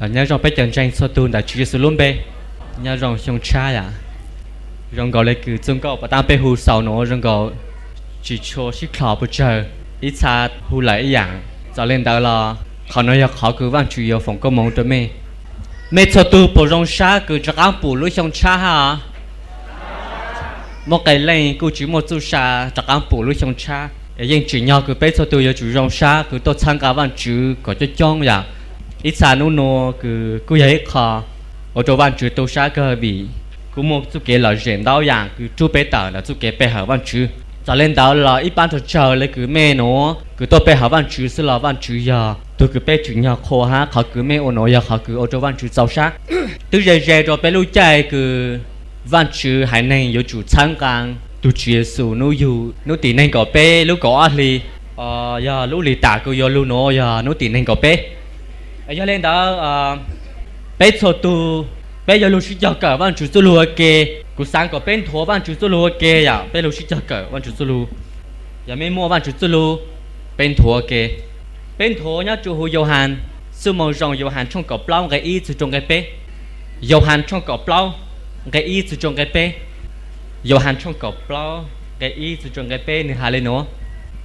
Nyob zoo peb cov ntseeg txhua tus ntawm Tswv Yexus lub npe. Nyob zoo xyoo tshab yom. Zoo nkaus li kws txuj nkauj puas taab peb hu xaus nuav zoo nkaus tsis tshua sib dlhos puas tsawg, ib txha hu lawm ib yaam. Txawm li ntawd los qhov nuav yog qhov kws Vaajtswv yuav foom koob moov rua mej. Mej txhua tug puas zoo sab kws rov qaab pum lub xyoo tshab hab? Muaj qee leej kuj tsis muaj txuj sa rov qaab pum lub xyoo tshab, es yeej tsim nyog kws peb txhua tug yuav tsum zoo sab kws tuaj txhawb nqaa Vaajtswv kom coob coob yom. Ib txha nub nuav kws kuj yog ib qho ua rua Vaajtswv tu sab kawg vim kuj muaj txuj kev lom zem ntau yaam kws rub peb tawm ntawm txuj kev pe hawm Vaajtswv. Txawm li ntawd los ib paab tsawg tsawg le kws mej nuav kws tuaj pe hawm Vaajtswv xwb los Vaajtswv yog tug kws peb tsim nyog qhuas hab qhov kws mej ua nuav yog qhov kws ua rua Vaajtswv txaus sab. Twb ze ze rua peb lub caij kws Vaajtswv haiv neeg yuav tsum txhawb nqaa tug Tswv Yexus nub yug nub tim neeg nkaum peb lub kaum ob hli, yog lub lis tas kws yuav lug nuav yog nub tim neeg nkaum peb. Yog li ntawd peb txhua tug peb yuav lug sib cog kawm Vaajtswv txuj lug ua ke. Kuv xaav kom peb nthuav Vaajtswv txuj lug ua ke yom, peb lug sib cog kawm Vaajtswv txuj lug. Yog mej muaj Vaajtswv txuj lug, peb nthuav ua ke. Peb nthuav nyob rua huv Yauhas, Xwb Moo Zoo Yauhas tshooj kaum plaub nqe ib txug rua nqe peb. Yauhas tshooj kaum plaub nqe ib txug rua nqe peb. Yauhas tshooj kaum plaub nqe ib txug rua nqe peb nwg has le nuav: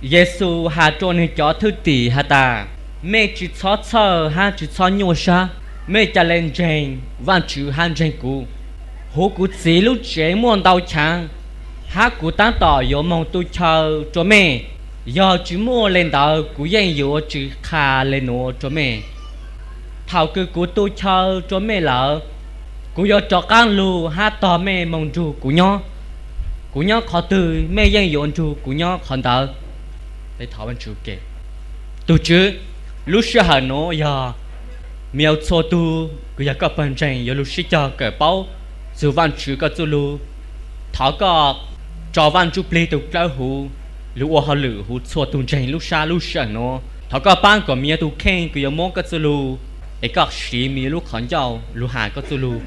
Yexus has rua nwg cov thwj tim has tas, mej tsis txhob txhawj hab tsis txhob nyuaj sab. Mej ca le ntseeg Vaajtswv hab ntseeg kuv. Huv kuv Txiv lub tsev muaj ntau chaav, hab kuv taab tom yuav moog tu chaw rua mej. Yog tsis muaj le ntawd kuv yeej yuav tsis qha le nuav rua mej. Thaum kws kuv tu chaw rua mej lawm, kuv yuav rov qaab lug hab tog mej moog nrug kuv nyob. Kuv nyob qhov twg mej yeej yuav nrug kuv nyob qhov ntawd. Tug Tswv, lub sij hawm nuav yog mej txhua tug kws yog koj pawg ntseeg yuav lug sib cog kawm paub txug Vaajtswv koj txuj lug. Thov koj tso Vaaj Ntsuj Plig tug dlawb huv lug ua hauj lwm huv txhua tug ntseeg lub sab lub sij hawm nuav. Thov koj paab kom mej tug kheej kws yuav muab koj txuj lug, es koj siv mej lub qhov ncauj lug has koj txuj lug,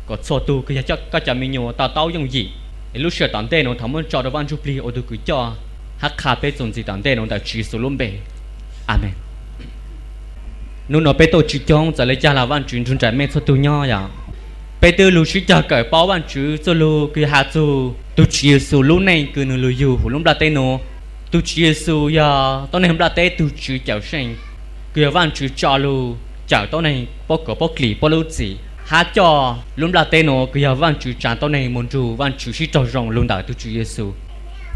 kom txhua tug kws yog koj cov me nyuam to taub yooj yim. Es lub sij hawm tom ntej nuav thov muab tso rua Vaaj Ntsuj Plig ua tug kws coj hab qha peb txuas ntxiv tom ntej nuav ntawm Tswv Yexus lub npe. Amees. Nub nuav peb tuaj tsis coob, txawm le caag los Vaajtswv nrug nraim mej txhua tug nyob yom. Peb twb lug sib cog kawm paub Vaajtswv txuj lug kws has txug tug Tswv Yexus lub neej kws nwg lug yug huv lub nplaj teb nuav. Tug Tswv Yexus yog tuab neeg nplaj teb tug Tswv Cawmseej, kws yog Vaajtswv tso lug cawm tuab neeg puab kuav puab klim puab lub txim, hab coj lub nplaj teb nuav kws yog Vaajtswv tsaa tuab neeg moog nrug Vaajtswv sib raug zoo lug ntawm tug Tswv Yexus.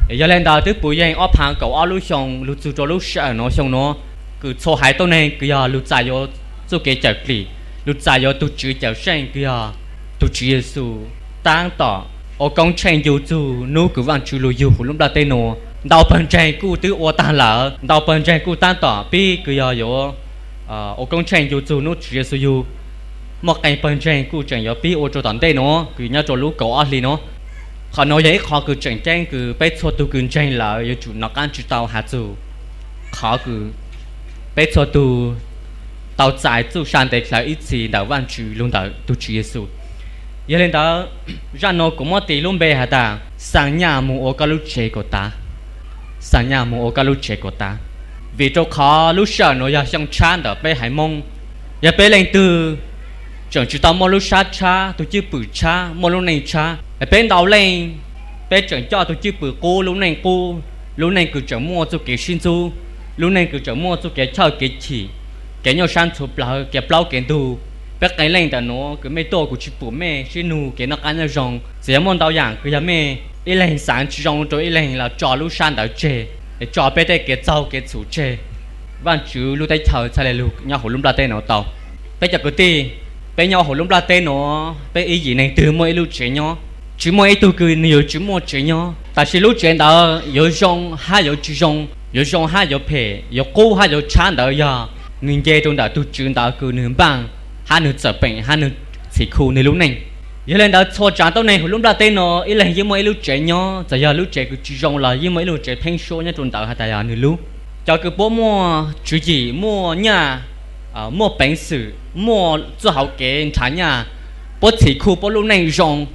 Yog le ntawd twb puv yeej ob phaav kaum ob lub xyoo lug txug rua lub sij hawm nuav xyoo nuav, kws txhua haiv tuab neeg kws yog lug txais yuav txuj kev cawm klim, lug txais yuav tug Tswv Cawmseej kws yog tug Tswv Yexus, taab tom ua koob tsheej ncu txug nub kws Vaajtswv lug yug huv lub nplaj teb nuav. Ntau pawg ntseeg kuj twb ua taag lawm, ntau pawg ntseeg kuj taab tom pib kws yog yuav ua koob tsheej ncu txug nub Tswv Yexus yug. Muaj qee pawg ntseeg kuj tseem yuav pib ua rua tom ntej nuav kws nyob rua lub kaum ob hli nuav. Qhov nuav yog ib qhov kws tseem ceeb kws peb txhua tug kws ntseeg lawm yuav tsum nov qaab tsi tau has txug qhov kws peb txhua tug tau txais txuj sa ntev dlhawv ib txhis ntawm Vaajtswv lug ntawm tug Tswv Yexus. Yog le ntawd, zaj nuav kuv muab tis lub npe has tas, xaa nyaj moog ua koj lub tsev kuas tav. Xaa nyaj moog ua koj lub tsev kuas tav. Vim rua qhov lub sij hawm nuav yog xyoo tshab ntawm peb haiv Moob. Yog peb leej twg tseem tsi tau muaj lub sab tshab, tug cwj pwm tshab, muaj lub neej tshab, peb ntau leej peb tseem coj tug cwj pwm qub, lub neej qub, lub neej kws tseem muaj txuj kev sib ntxub, lub neej kws tseem muaj txuj kev chawj kev chim, kev nyuaj sab ntxhuv plawv, kev plaub kev ntug. Peb qee leej ntawm nuav kws mej tuaj kuv tsi pum mej sib nug kev noj qab nyob zoo, txawm yog muaj ntau yaam kws yog mej ib leeg xaav tsi zoo rua ib leeg los tso lub sab ntawd tseg, es tso peb tej kev txaug kev txhum tseg. Vaajtswv lub teb chaws txhaj le lug nyob huv lub nplaj teb nuav tau. Peb cov kwv tij, peb nyob huv lub nplaj teb nuav, peb ib yim neeg twg muaj ib lub tsev nyob. Tsi muaj ib tug kws nwg yuav tsi muaj tsev nyob, tab sis lub tsev ntawd yuav zoo hab yuav tsi zoo, yuav zoo hab yuav phem, yuav qub hab yuav tshab ntawd yog nwg nce rua ntawm tug tswv ntawd kws nwg npaaj hab nwg txawm peem hab nwg txhim khu nwg lub neej. Yog le ntawd txhua tsaav tuab neeg huv lub nplaj teb nuav ib leeg yeej muaj ib lub tsev nyob, txawm yog lub tsev kws tsi zoo los yeej muaj ib lub tsev pheeb suab nyob rua ntawd has tas yog nwg lub. Cov kws puab muaj tswv yim, muaj nyaj, muaj peev xwm, muaj txuj hauv kev nrhav nyaj, puab txhim khu puab lub neej zoo,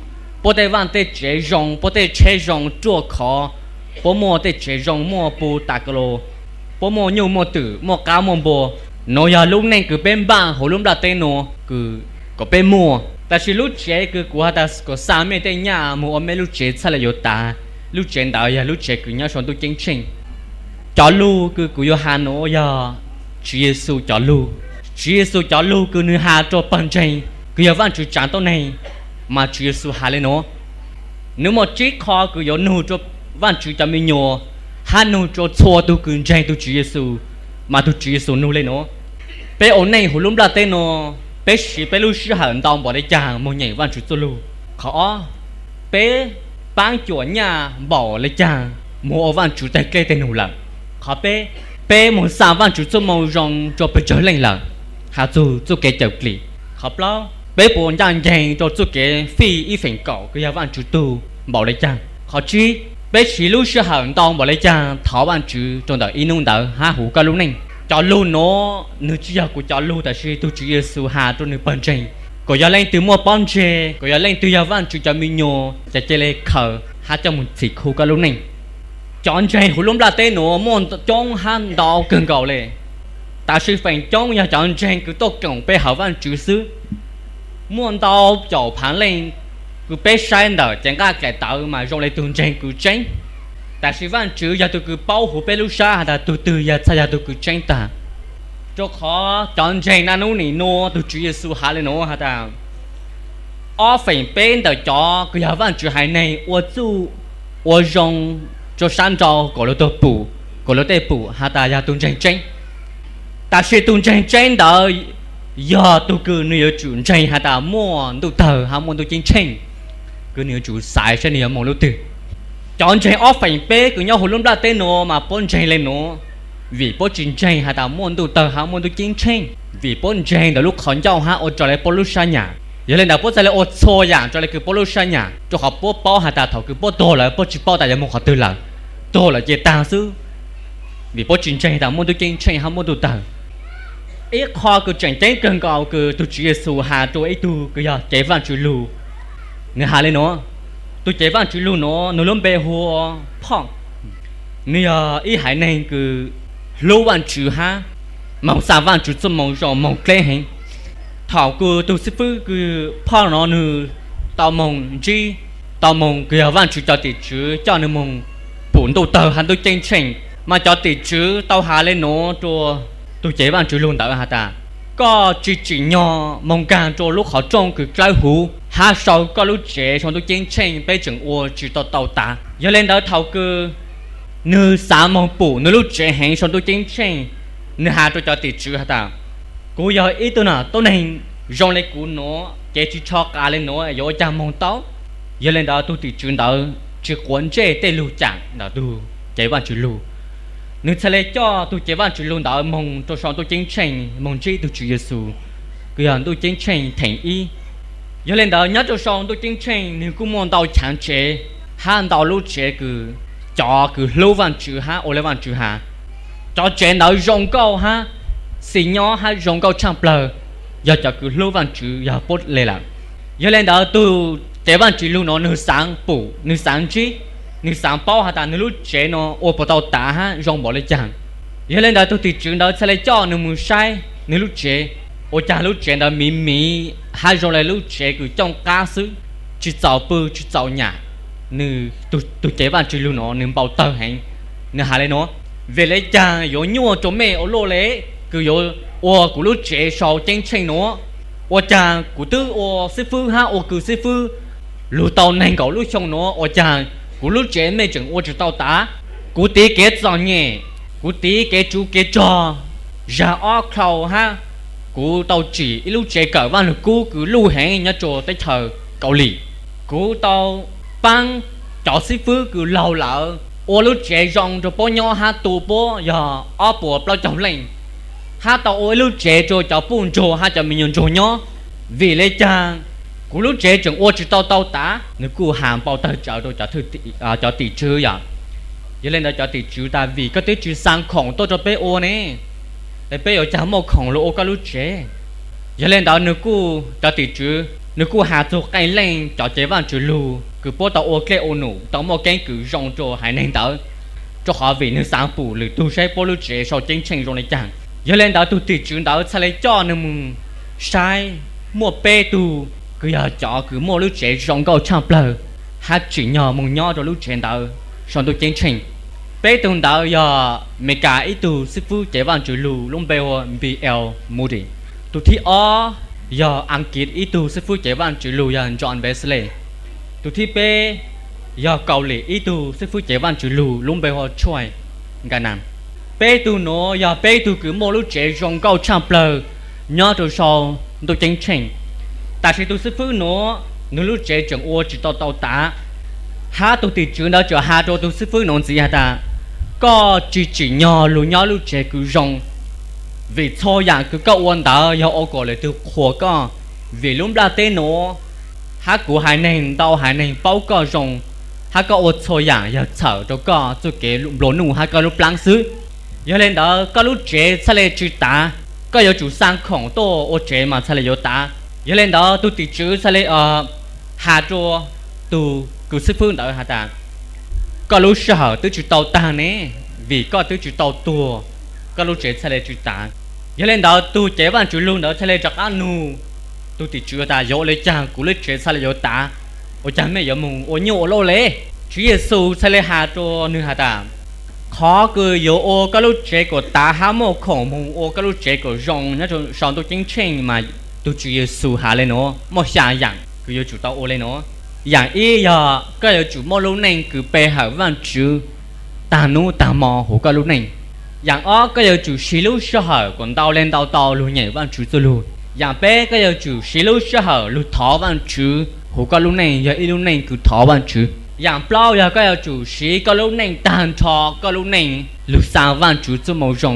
puab tej vaaj tej tsev zoo, puab tej tsheb zoo ruaj khov, puab muaj tej tsev zoo, muaj pu tas ka los, puab muaj nyuj muaj twm, muaj qab muaj npua. Nuav yog lub neej kws peb npaj huv lub nplaj teb nuav kws kom peb muaj. Tab sis lub tsev kws kuv has tas kom xa mej tej nyaj moog ua mej lub tsev txhaj le yuav tas, lub tsev ntawd yog lub tsev kws nyob sau ntuj ceeb tsheej. Cov lug kws kuv yuav has nuav yog Tswv Yexus cov lug. Tswv Yexus cov lug kws nwg has rua pawg ntseeg kws yog Vaajtswv tsav tuab neeg, mas Tswv Yexus has le nuav. Nwg muaj tsib qho kws yuav nug rua Vaajtswv cov me nyuam hab nug rua txhua tug kws ntseeg tug Tswv Yexus, mas tug Tswv Yexus nug le nuav. Peb ua neej huv lub nplaj teb nuav, peb siv peb lub sij hawm ntau npaum le caag moog nyeem Vaajtswv txuj lug? Qhov ob, peb paab cuam nyaj npaum le caag moog ua Vaajtswv tag dlej teg nug lawm? Qhov peb, peb moog xa Vaajtswv txuj moo zoo rua pawg tsawg leej lawm, has txug txuj kev cawm dlim? Qhov plaub, peb puas ncaaj nceeg rua txuj kev fij ib feem kaum kws yog Vaajtswv tug npaum le caag? Qhov tsib, peb siv lub sij hawm ntau npaum le caag thov Vaajtswv rua ntawm ib nub ntawd hab huv koj lub neej? Cov lug nuav nwg tsi yog kuv cov lug, tab sis tug Tswv Yexus has rua nwg pawg ntseeg kom yog leej twg muaj pob ntseg, kom yog leej twg yog Vaajtswv cov me nyuam, ces cia le khaws hab coj moog txhim khu koj lub neej. Cov ntseeg huv lub nplaj teb nuav muaj coob hab ntau kawg nkaus le, tab sis feem coob yog cov ntseeg kws tuaj koom pe hawm Vaajtswv xwb. Muaj ntau caum phaav leej kws peb saib ntawm cev nqaj daim tawv mas zoo le tug ntseeg kws tseeb, tab sis Vaajtswv yog tug kws paub huv peb lub sab has tas tug twg yog txhaj yog tug kws tseeb tag. Rua qhov cov ntseeg naj nub nim nuav tug Tswv Yexus has le nuav has tas, ob feem peb ntawm cov kws yog Vaajtswv haiv neeg ua txuj ua zoo rua sab nrau kom luag tug pum, kom luag tej pum has tas yog tug ntseeg tseeb. Tab sis tug ntseeg tseeb ntawd yog tug kws nwg yuav tsum ntseeg has tas muaj ntuj tawg hab muaj ntuj ceeb tsheej, kws nwg yuav tsum xaiv saib nwg yuav moog lub twg. Cov ntseeg ob feem peb kws nyob huv lub nplaj teb nuav mas puab ntseeg le nuav, vim puab tsi ntseeg has tas muaj ntuj tawg hab muaj ntuj ceeb tsheej, vim puab ntseeg ntawm lub qhov ncauj hab ua raws le puab lub sab nyam. Yog le ntawd puab txhaj le ua txhua yaam raws le kws puab lub sab nyam, rua qhov puab paub has tas thaum kws puab tuag lawm puab tsi paub tas yuav moog qhov twg lawm, tuag lawm ces taag xwb, vim puab tsi ntseeg tas muaj ntuj ceeb tsheej hab muaj ntuj tawg. Ib qho kws tseem ceeb kawg nkaus kws tug Tswv Yexus has rua ib tug kws yog cev Vaajtswv lug, nwg has le nuav. Tug cev Vaajtswv lug nuav nwg lub npe hu ua Phoj. Nwg yog ib haiv neeg kws hlub Vaajtswv hab moog xa Vaajtswv txuj moo zoo moog dleb heev. Thaum kws tug xib fwb kws Phoj nuav nwg tau moog ntsib, tau moog kws yog Vaajtswv cov tim tswv coj nwg moog pum ntuj tawg hab ntuj ceeb tsheej, mas cov tim tswv tau has le nuav rua tug cev Vaajtswv lug ntawd has tas, koj tsi tsim nyog moog nkaag rua lub qhov rooj kws dlawb huv hab sau koj lub tsev sau ntuj ceeb tsheej, peb tseem ua tsi tau tau tav. Yog le ntawd thaum kws nwg xaav moog pum nwg lub tsev heev sau ntuj ceeb tsheej, nwg has rua cov tim tswv has tas, kuv yog ib tug nam tuab neeg zoo le kuv nuav, cev tsi tsho qas le nuav, yuav ua caag moog tau? Yog le ntawd tug tim tswv ntawd tsi quav ntsej tej lug caam ntawm tug cev Vaajtswv lug. Nwg txhad le coj tug cev Vaajtswv lug ntawd moog rua sau ntuj ceeb tsheej moog ntsib tug Tswv Yexus kws yog ntuj ceeb tsheej theem ib. Yog le ntawd nyob rua sau ntuj ceeb tsheej nwg kuj muaj ntau chaav tsev hab ntau lub tsev kws cov kws hlub Vaajtswv hab ua le Vaajtswv has. Cov tsev ntawd zoo nkauj hab xis nyob hab zoo nkauj tshaaj plawg, yog cov kws hlub Vaajtswv yog puab le lawm. Yog le ntawd tug cev Vaajtswv lug nuav nwg xaav pum, nwg xaav ntsib, nwg xaav paub has tas nwg lub tsev nuav ua puas tau tav hab zoo npaum le caag. Yog le ntawd tug tim tswv ntawd txhad le coj nwg moog saib nwg lub tsev, ua caag lub tsev ntawd miv miv hab zoo le lub tsev kws cooj qab xwb, tsi txaus pw tsi txaus nyam. Nwg, tug cev Vaajtswv lug nuav nwg npau tawg heev, nwg has le nuav, vim le caag yuav nyuaj rua mej ua luaj le, kws yuav ua kuv lub tsev sau ceeb tsheej nuav? Ua caag kuv twb ua xib fwb hab ua kws xib fwb lug tau neeg nkaum lub xyoo nuav, ua caag kuv lub tsev mej tseem ua tsi tau tav? Kuv tiv kev txom nyem, kuv tiv kev tsuv kev rog zag ob dlhau hab kuv tau tsim ib lub tsev kawm Vaaj Lug Kub kws luj heev nyob rua teb chaws Kaus Lim. Kuv tau paab cov xib fwb kws laug lawm ua lub tsev zoo rua puab nyob hab tu puab yog ob puas plaub caug leej, hab tau ua ib lub tsev rua cov puj ntsuag hab cov me nyuam ntsuag nyob. Vim le caag kuv lub tsev tseem ua tsi tau tau tav? Nwg kuj has npau tawg tsawv rua cov tim tswv yom. Yog le ntawd cov tim tswv tas, vim koj twb tsi xaa khoom tuaj rua peb ua ne, peb yuav caag muaj khoom lug ua koj lub tsev? Yog le ntawd nwg kuj, cov tim tswv nwg kuj has txug qee leej cov cev Vaajtswv lug kws puab tau ua dlej ua num tau muaj keeb kwm zoo rua haiv neeg ntawd, rua qhov vim nwg xaav pum lwm tug saib puab lub tsev sau ceeb tsheej zoo le caag. Yog li ntawd tus tim tswv ntawd txhaj li coj nws mus saib, muaj peb tug kws yog cov kws muaj lub tsev zoo nkauj tshaj plawg hab tsim nyog moog nyob rua lub tsev ntawd sau ntuj ceeb tsheej. Peb tug ntawd yog Amelikas ib tug xib fwb cev Vaajtswv lug lub npe hu ua B L Moody. Tug thib ob yog Askiv ib tug xib fwb cev Vaajtswv lug yog John Wesley. Tug thib peb yog Kaus Lim ib tug xib fwb cev Vaajtswv lug lub npe hu ua Troy Ganan. Peb tug nuav yog peb tug kws muaj lub tsev zoo nkauj tshaj plawg nyob rua sau ntuj ceeb tsheej. Tab sis tug xib fwb nuav nwg lub tsev tseem ua tsi tau tau tav, hab tug tim tswv ntawd tseem has rua tug xib fwb nuav ntxiv has tas, koj tsi tsim nyog lug nyob lub tsev kws zoo, vim txhua yaam kws koj ua ntawd yog ua kom lwm tug qhuas koj, vim lub nplaj teb nuav hab kuv haiv neeg ntau haiv neeg paub koj zoo, hab koj ua txhua yaam yog txhawm rua koj txuj kev nplua nuj hab koj lub plaab xwb. Yog li ntawd koj lub tsev txhaj li tsi tav, koj yuav tsum xaa khoom tuaj ua tsev mas txhaj li yuav tav. Yog li ntawd tug tim tswv txhaj li has rua tug kws xib fwb ntawd has tas, koj lub sij hawm twb tsi tau taag ne, vim koj twb tsi tau tuag, koj lub tsev txhaj li tsi tav. Yog li ntawd tug cev Vaajtswv lug ntawd txhaj li rov qaab nug tug tim tswv tas, yuav ua li caag kuv lub tsev txhaj li yuav tav? Ua caag mej yuav moog ua nyuj ua lauj le? Tswv Yexus txhaj li has rua nwg has tas, qhov kws yuav ua koj lub tsev kuas tav hab muaj khoom moog ua koj lub tsev kuas zoo nyob sau ntuj ceeb tsheej mas tug Tswv Yexus has le nuav muaj xya yaam kws yuav tsum tau ua le nuav. Yaam ib yog koj yuav tsum muaj lub neej kws pe hawm Vaajtswv taag nub taag mo huv koj lub neej. Yaam ob koj yuav tsum siv lub sij hawm kuas ntau le ntau tau lug nyeem Vaajtswv txuj lug. Yaam peb koj yuav tsum siv lub sij hawm lug thov Vaajtswv huv koj lub neej yog ib lub neej kws thov Vaajtswv. Yaam plaub yog koj yuav tsum siv koj lub neej taag nrho koj lub neej lug xaa Vaajtswv txuj moo zoo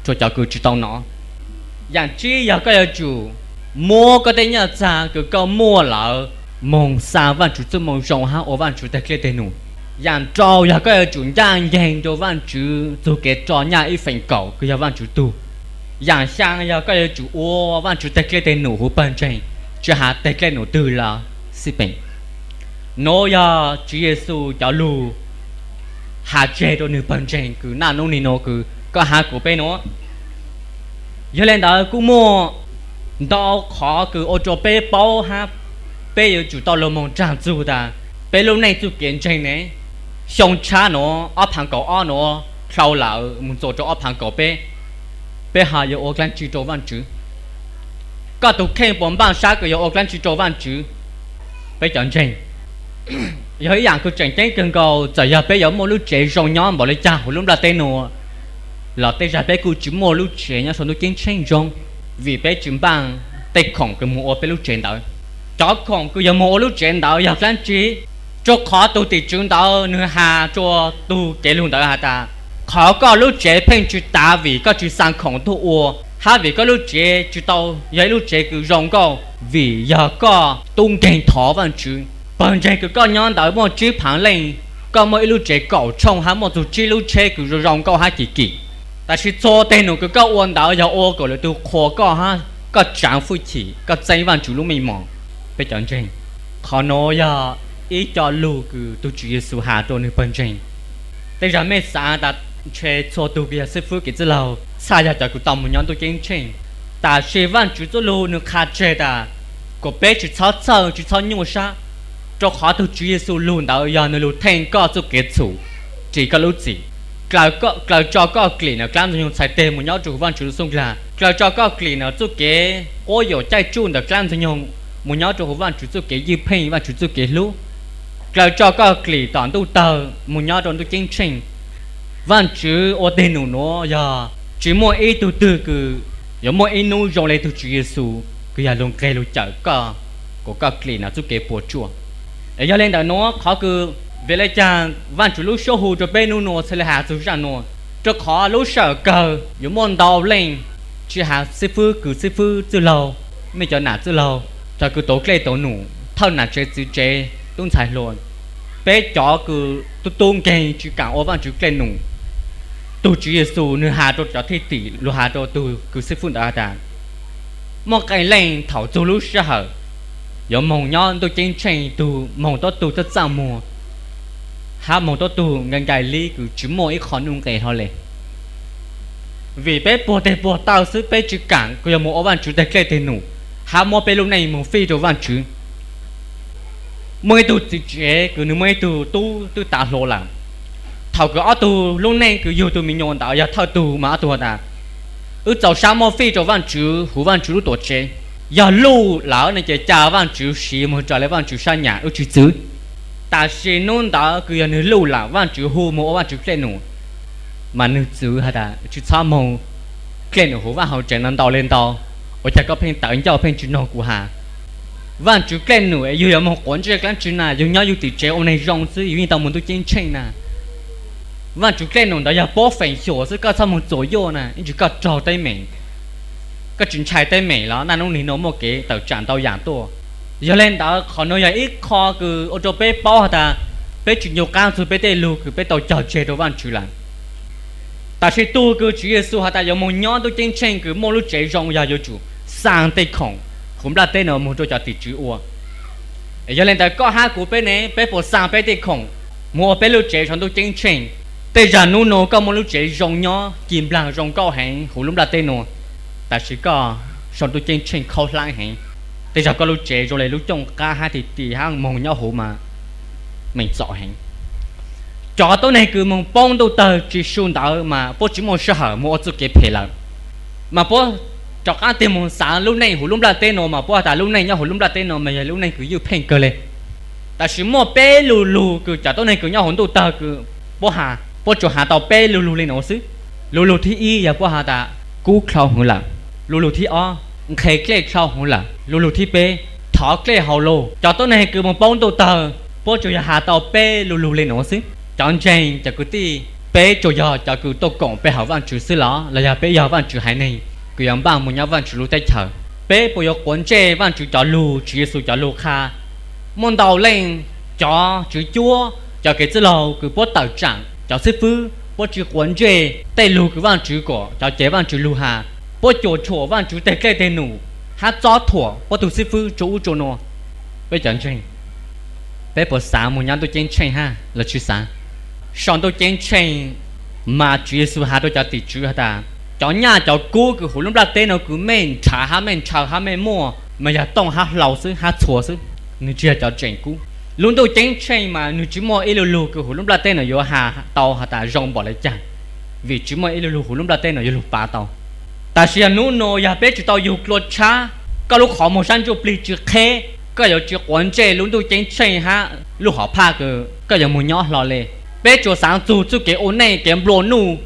rua cov kws tsi tau nov. Yaam tsib yog koj yuav tsum muab koj tej nyaj txag kws koj muaj lawm moog xaa Vaajtswv txuj moo zoo hab ua Vaajtswv tag dlej teg num. Yaam rau yog koj yuav tsum ncaaj nceeg rua Vaajtswv txug kev roj nyaj ib feem kaum kws yog Vaajtswv tug. Yaam xyaa yog koj yuav tsum ua Vaajtswv tag dlej teg num huv pawg ntseeg, tsi has tag dlej num twg los xij peem. Nuav yog Tswv Yexus cov lug has tseg rua nwg pawg ntseeg kws naj nub nwg nuav kws koj hab kuas peb nuav. Yog le ntawd kuj muaj ntau qhov kws ua rua peb paub hab peb yuav tsum tau lug moog tsaam txug tas peb lub neej txuj kev ntseeg ne, xyoo tshab nuav ob phaav kaum ob nuav dhau lawm moog txuas rua ob phaav kaum peb, peb ho yuav ua dlaab tsi rua Vaajtswv? Koj tug kheej puas npaaj sab kws yuav ua dlaab tsi rua Vaajtswv? Peb cov ntseeg, yog ib yaam kws tseem ceeb kawg nkaus, txawm yog peb yuav muaj lub tsev zoo nyob npaum le caag huv lub nplaj teb nuav los tej zag peb kuj tsi muaj lub tsev nyob sau ntuj ceeb tsheej zoo, vim peb tsi npaaj tej khoom kws moog ua peb lub tsev ntawd. Cov khoom kws yog moog ua lub tsev ntawd yog dlaab tsi? Rua qhov tug tim tswv ntawd nwg has rua tug cev lug ntawd has tas, qhov koj lub tsev pheej tsi tav vim koj tsi xaa khoom tuaj ua, hab vim koj lub tsev tsi tau yog ib lub tsev kws zoo nkauj vim yog koj tub nkeeg thov Vaajtswv. Pawg ntseeg kws koj nyob ntawd muaj tsib phaav leej, koj muaj ib lub tsev kaum tshooj hab muaj txug tsib lub tsheb kws zoo zoo nkauj hab kim kim, tab sis txhua teg num kws koj ua ntawd yog ua kom lwm tug qhuas koj hab koj tsaav hwj chim koj txeeb Vaajtswv lub meej mom. Peb cov ntseeg, qhov nuav yog ib co lug kws tug Tswv Yexus has rua nwg pawg ntseeg. Tej zag mej xaav tas ntshe txhua tug kws yog xib fwb kev txwj laug txhaj yog cov kws tau moog nyob ntuj ceeb tsheej, tab sis Vaajtswv txuj lug nwg qha tseg tas kom peb tsi txhob txhawj tsi txhob nyuaj sab, rua qhov tug Tswv Yexus lug ntawd yog nwg lug theej koj txuj kev txhum ris koj lub txim. Dlaws tso koj klim ntawm dlaab ntxwg nyoog txhais teg moog nyob rua huv Vaajtswv lub txuj nkag. Dlaws tso koj klim ntawm txuj kev quab yuam caij tsuj ntawm dlaab ntxwg nyoog moog nyob rua huv Vaajtswv txuj kev ywj pheej, Vaajtswv txuj kev hlub. Dlaws tso koj klim tom ntuj tawg moog nyob rua ntuj ceeb tsheej. Vaajtswv ua teg num nuav yog tsi muaj ib tug twg kws yuav muaj ib nub zoo le tug Tswv Yexus kws yog lug nqeg lug cawm koj kom koj klim ntawm txuj kev puas tsuaj. Es yog le ntawm nuav qhov kws vim le caag Vaajtswv lub suab hu rua peb nub nuav txhaj le has txug zaaj nuav, rua qhov lub sij hawm kawg yuav muaj ntau leej, tsi has xib fwb kws xib fwb txwj laug, mej cov nam txwj laug, cov kws tuav dlej tuav num, thawj nam tsev txiv tsev, tub ntxhais hluas, peb cov kws tub tub nkeeg tsi kaam ua Vaajtswv dlej num. Tug Tswv Yexus nwg has rua cov thwj tim lug has rua tug kws xib fwb ntawd has tas, muaj qee leej thaum txug lub sij hawm yuav moog nyob ntuj ceeb tsheej, tug moog tuab tug txaj txaj muag, hab moog tuab tug nkaij nkaij li kws tsi muaj ib qho nuj nqes hlo le. Vim peb puag teg puag taw xwb peb tsis kam kws yog mus ua Vaajtswv teg dlej teg num, hab muab peb lub neej mus fij rua Vaajtswv. Muaj ib tug txiv tsev kws nwg muaj ib tug tub twb tav hluas lawm. Thaum kws ob tug lub neej kws yug tug me nyuam ntawd yog thawj tug mas ob tug has tas, wb txaus sab muab fij rua Vaajtswv huv Vaajtswv lub tuam tsev. Yog luj lawm no ces ca Vaajtswv siv moog raws le Vaajtswv sab nyam, wb tsis txwv. Tam sis nub ntawd kws yog nwg luj lawm, Vaajtswv hu moog ua Vaajtswv dlej num, mas nwg txwv has tas tsis txhob moog dlej num huv vaaj hauv tsev no ntau le ntau. Ua caag koj pheej tawv ncauj pheej tsis noog kuv has? Vaajtswv dlej num es yug yuav moog quav ntsej dlaab tsi na? Yug nyob yug tim tsev ua neeg zoo xwb yug yeej tau moog ntuj ceeb tsheej na. Vaajtswv dlej num ntawd yog puab feem xyuam xwb, koj txhob moog txuas yuaj na, ib ntsis koj raug teeb meem. Koj tsis ntshai teeb meem los? Naj nub nwg nua muaj kev tawm tsaam ntau yaam tuaj. Yog le ntawd qhov nuav yog ib qho kws ua rua peb paub has tas peb tsis ncu qaab txug peb tej lug kws peb tau cog tseg rua Vaajtswv lawm. Tam sim tug kws Tswv Yexus has tas yuav moog nyob ntuj ceeb tsheej kws muaj lub tsev zoo yog yuav tsum xaa tej khoom huv nplaj teb nuav moog rua cov tim tswv ua. Yog le ntawd koj hab kuv peb ne, peb puas xaa peb tej khoom moog ua peb lub tsev sau ntuj ceeb tsheej? Tej zag nub nua koj muaj lub tsev zoo nyob ci nplaag zoo nkauj heev huv lub nplaj teb nuav, tam sis koj sau ntuj ceeb tsheej khaub hlaab heev. Tej zag koj lub tsev zoo le lub cooj qaab hab ti ti hab moog nyob huv mas meej txom heev. Cov tuab neeg kws moog paub ntuj tawg tsis su ntawd mas puab tsis muaj sij hawm moog ua txuj kev phem lawm, mas puab rov qaab tig moog xaav lub neej huv lub nplaj teb nuav mas puab has tas lub neej nyob huv lub nplaj teb nuav mas yog lub neej kws ywj pheej kawg le. Tam sis muaj peb lu lug kws cov tuab neeg kws nyob huv ntuj tawg kws puab has, puab tsuas has tau peb lu lug le nuav xwb. Lu lug thib ib yog puab has tas kub dlhau heev lawm. Lu lug thib ob nqhe dlej dlhau heev lawm. Lu lug thib peb thov dlej hauv lug. Cov tuab neeg kws moog paub ntuj tawg puab tsuas yog has tau peb lu lug le nuav xwb. Cov ntseeg cov kwv tij, peb tsuas yog cov kws tuaj koom pe hawm Vaajtswv xwb los los yog peb yog Vaajtswv haiv neeg kws yuav npaaj moog nyob Vaajtswv lub teb chaws? Peb puas yuav quav ntsej Vaajtswv cov lug, Tswv Yexus cov lug qha? Muaj ntau leej cov tswv cuab, cov kev txwj laug kws puab tawm tsaam, cov xib fwb puab tsis quav ntsej tej lug kws Vaajtswv kuas, cov cev Vaajtswv lug has. Puab cuam tshuam Vaajtswv teg dlej teg num hab txob thuam puab tug xib fwb tsua ub tsua nuav. Peb cov ntseeg, peb puas xaav moog nyob ntuj ceeb tsheej hab los tsis xaav? Sau ntuj ceeb tsheej mas Tswv Yexus has rua cov tim tswv has tas cov nyaj cov kub kws huv lub nplaj teb nuav kws mej nrhav hab mej ntshaw hab mej muaj mas yog tooj hab hlau xwb hab txhua xwb, nwg tsis yog cov tseem kub. Lub ntuj ceeb tsheej mas nwg tsis muaj ib lu lug kws huv lub nplaj teb nuav yuav has tau has tas zoo npaum le caag, vim tsis muaj ib lu lug huv lub nplaj teb nuav yuav lug pav tau. Tam sis yog nub nua yog peb tsis tau yug dlua tshab, koj lub qhov muag sab ntsuj plig tsis qheb, koj yuav tsis quav ntsej lub ntuj ceeb tsheej hab lub hom phaj kws koj yuav moog nyob hlo le. Peb tsuas xaav txug txuj kev ua neej, kev nplua nuj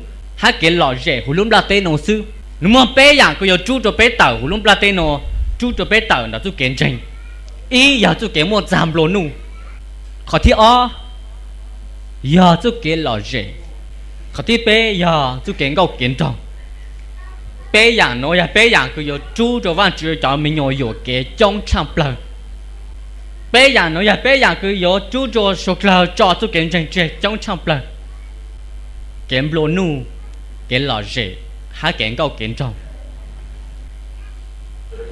hab kev lom zem huv lub nplaj teb nuav xwb. Nwg muaj peb yaam kws yuav rub rua peb tawm huv lub nplaj teb nuav, rub rua peb tawm ntawm txuj kev ntseeg. Ib yog txuj kev muaj txag nplua nuj. Qhov thib ob yog txuj kev lom zem. Qhov thib peb yog txuj kev nkauj kev nraug. Peb yaam nuav yog peb yaam kws yuav rub rua Vaajtswv cov me nyuam yuam kev coob tshaaj plawg. Peb yaam nuav yog peb yaam kws yuav rub rua suav dlawg tso txuj kev ntseeg tseg coob tshaaj plawg: kev nplua nuj, kev lom zem, hab kev nkauj kev nraug.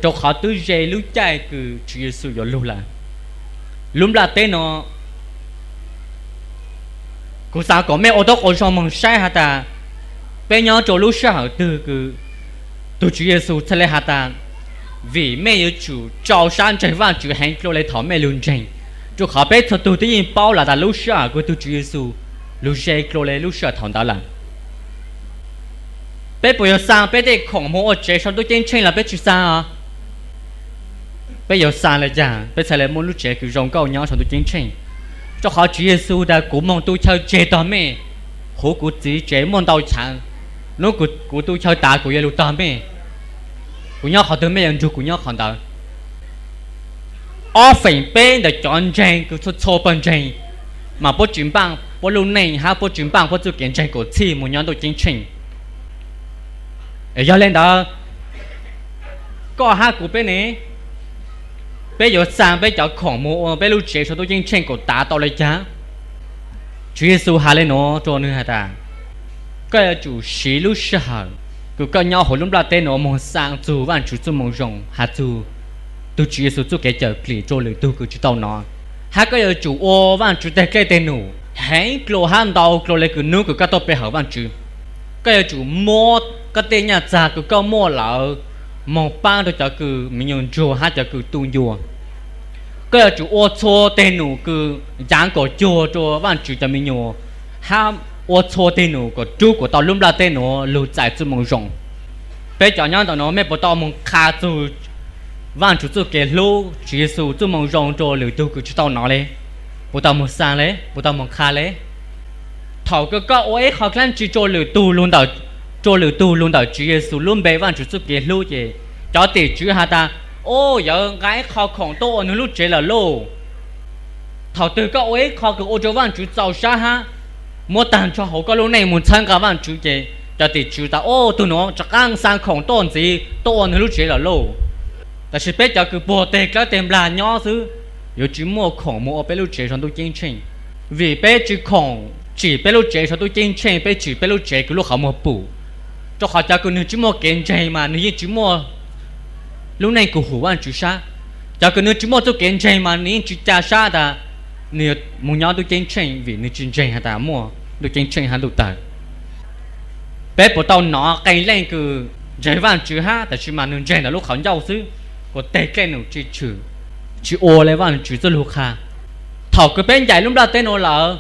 Rua qhov twb ze lub caij kws Tswv Yexus yuav lug lawm. Lub nplaj teb nuav, kuv xaav kom mej ua taub qau zoo moog saib has tas peb nyob rua lub sij hawm twg kws tug Tswv Yexus txhaj le has tas, vim mej yuav tsum tsau sab ntseeg Vaajtswv heev dlua le thaum mej lug ntseeg. Rua qhov peb txhua tug twb yeej paub lawm tas lub sij hawm kws tug Tswv Yexus lug ze dlua le lub sij hawm thaum ntawd lawm. Peb puas yuav xaa peb tej khoom moog ua tsev sau ntuj ceeb tsheej los peb tsis xaa os? Peb yuav xaa le caag peb txhaj le muaj lub tsev kws zoo nkauj nyob sau ntuj ceeb tsheej? Rua qhov Tswv Yexus tas kuv moog tu chaw tseg tog mej, huv kuv Txiv tsev muaj ntau chaw. Nub kuv tu chaw tas kuv yuav lug tog mej. Kuv nyob qhov twg mej yuav nrug kuv nyob qhov ntawd. Ob feem peb ntawm cov ntseeg kws txhua txhua pawg ntseeg mas puab tsis npaaj puab lub neej hab puab tsis npaaj puab txuj kev ntseeg kom txhij moog nyob ntuj ceeb tsheej. Yog le ntawd, koj hab kuv peb ne, peb yuav xaa peb cov khoom moog ua peb lub tsev sau ntuj ceeb tsheej kom tav tau le caag? Tswv Yexus has le nuav rua nwg has tas, koj yuav tsum siv lub sij hawm kws koj nyob huv lub nplaj teb nuav moog xaa txug Vaajtswv txuj moo zoo, has txug tug Tswv Yexus txuj kev cawm dlim rua lwm tug kws tsis tau nov. Hab koj yuav tsum ua Vaajtswv teg dlej teg num heev dlua hab ntau dlua le kws nub kws koj tuaj pe hawm Vaajtswv. Koj yuav tsum muab Koj tej nyaj txag kws koj muaj lawm, moog paab rua cov kws mi nyuas ntsuag hab cov kws tu ncua. Koj yuav tsum ua txhua teg num kws ncav kom cuag rua Vaajtswv cov mi nyuas, hab ua txhua teg num kom rub kuas tau lub nplaj teb nuav lug txais txuj moo zoo. Peb cov nyob ntawm nuav mej puas tau moog qha txug Vaajtswv txuj kev hlub, Tswv Yexus txuj moo zoo rua lwm tug kws tsi tau nov le? Puas tau moog xaa le? Puas tau moog qha le? Thaum kws koj ua ib qho dlaab tsi rua lwm tug, rua lwm tug lug ntawm Tswv Yexus lub npe, Vaajtswv txuj kev hlub, ces cov tim tswv has tas, Ub, yawg nqa ib qho khoom tuaj ua nwg lub tsev lawm lauj. Thaum twg koj ua ib qho kws ua rua Vaajtswv txaus sab hab muab taag nrho huv koj lub neej moog txhawb nqaa Vaajtswv, ces cov tim tswv tas, Ub, tug nuav rov qaab xaa khoom tuaj ntxiv tuaj ua nwg lub tsev lawm lauj. Tab sis peb cov kws puag teg dlawb teg nplag nyob xwb, yuav tsi muaj khoom moog ua peb lub tsev sau ntuj ceeb tsheej, vim peb tsi khoom tsim peb lub tsev sau ntuj ceeb tsheej, peb tsim peb lub tsev kws lub qhov muag pum. Rua qhov cov kws nwg tsi muaj kev ntseeg mas nwg yeej tsi muaj lub neej kws hum Vaajtswv sab. Cov kws nwg tsi muaj txuj kev ntseeg mas nwg yeej tsi ca sab tas nwg yuav moog nyob ntuj ceeb tsheej, vim nwg tsi ntseeg has tas muaj ntuj ceeb tsheej hab ntuj tawg. Peb puas tau nov qee leej kws ntseeg Vaajtswv hab tab sis mas nwg ntseeg ntawm lub qhov ncauj xwb, kuas teg dlej num tsi tshwm, tsi ua le Vaajtswv txuj lug qha? Thaum kws peb ncaim lub nplaj teb nuav lawm,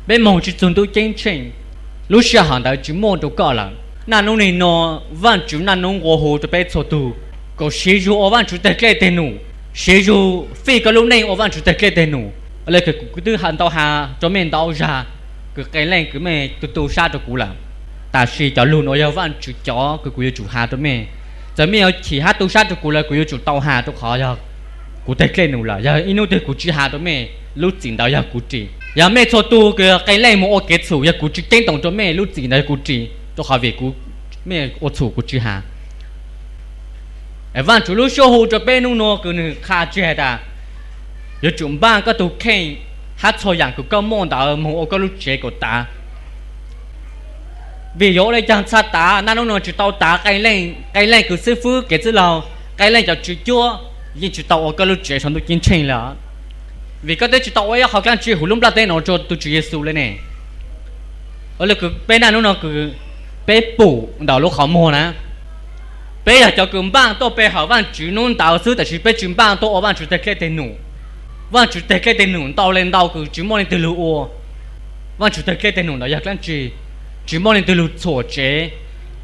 peb moog tsi txug ntuj ceeb tsheej, lub sij hawm ntawd tsi muaj rua koj lawm. Naj nub nwg nua, Vaajtswv naj nub nqua hu rua peb txhua tug kom siv zug ua Vaajtswv teg dlej teg num, siv zug fij koj lub neej ua Vaajtswv teg dlej teg num. Le kws kuv twb has ntau has rua mej ntau zag, kws qee leej kws mej tu tu sab rua kuv lawm, tab sis cov lug nuav yog Vaajtswv cov kws kuv yuav tsum has rua mej. Txawm mej yuav chim hab tu sab rua kuv lawm, kuv yuav tsum tau has rua qhov yog kuv teg dlej num lawm. Yog ib nub twg kuv tsi has rua mej, lub txim ntawd yog kuv ris. Yog mej txhua tug kws qee leej moog ua kev txhum, yog kuv tsi ceeb toom rua mej, lub txim ntawd yog kuv ris, rua qhov vim kuv, mej ua txhum kuv tsi has. Vaajtswv lub suab hu rua peb nub nua kws nwg qha tseg tas, yuav tsum npaaj koj tug kheej hab txhua yaam kws koj muaj ntawd moog ua koj lub tsev kom tav. Vim yuav ua le caag txha tav? Naj nub nua tsi tau tav qee leej, qee leej kws xwb fwb kev txwj laug, qee leej cov tswv cuab yeej tsi tau ua koj lub tsev sau ntuj ceeb tsheej le. Vim koj twb tsi tau ua ib qho dlaab tsi huv lub nplaj teb nuav rua tug Tswv Yexus le ne. Ua le kws peb naj nub nua kws peb pum ntawm lub qhov muag na, peb yog cov kws npaaj tuaj pe hawm Vaajtswv nub ntawd xwb, tab sis peb tsi npaaj tuaj ua Vaajtswv teg dlej teg num. Vaajtswv teg dlej teg num ntau le ntau kws tsi muaj leej twg lug ua. Vaajtswv teg dlej teg num ntawd yog dlaab tsi? Tsi muaj leej twg lug txhuam tsev.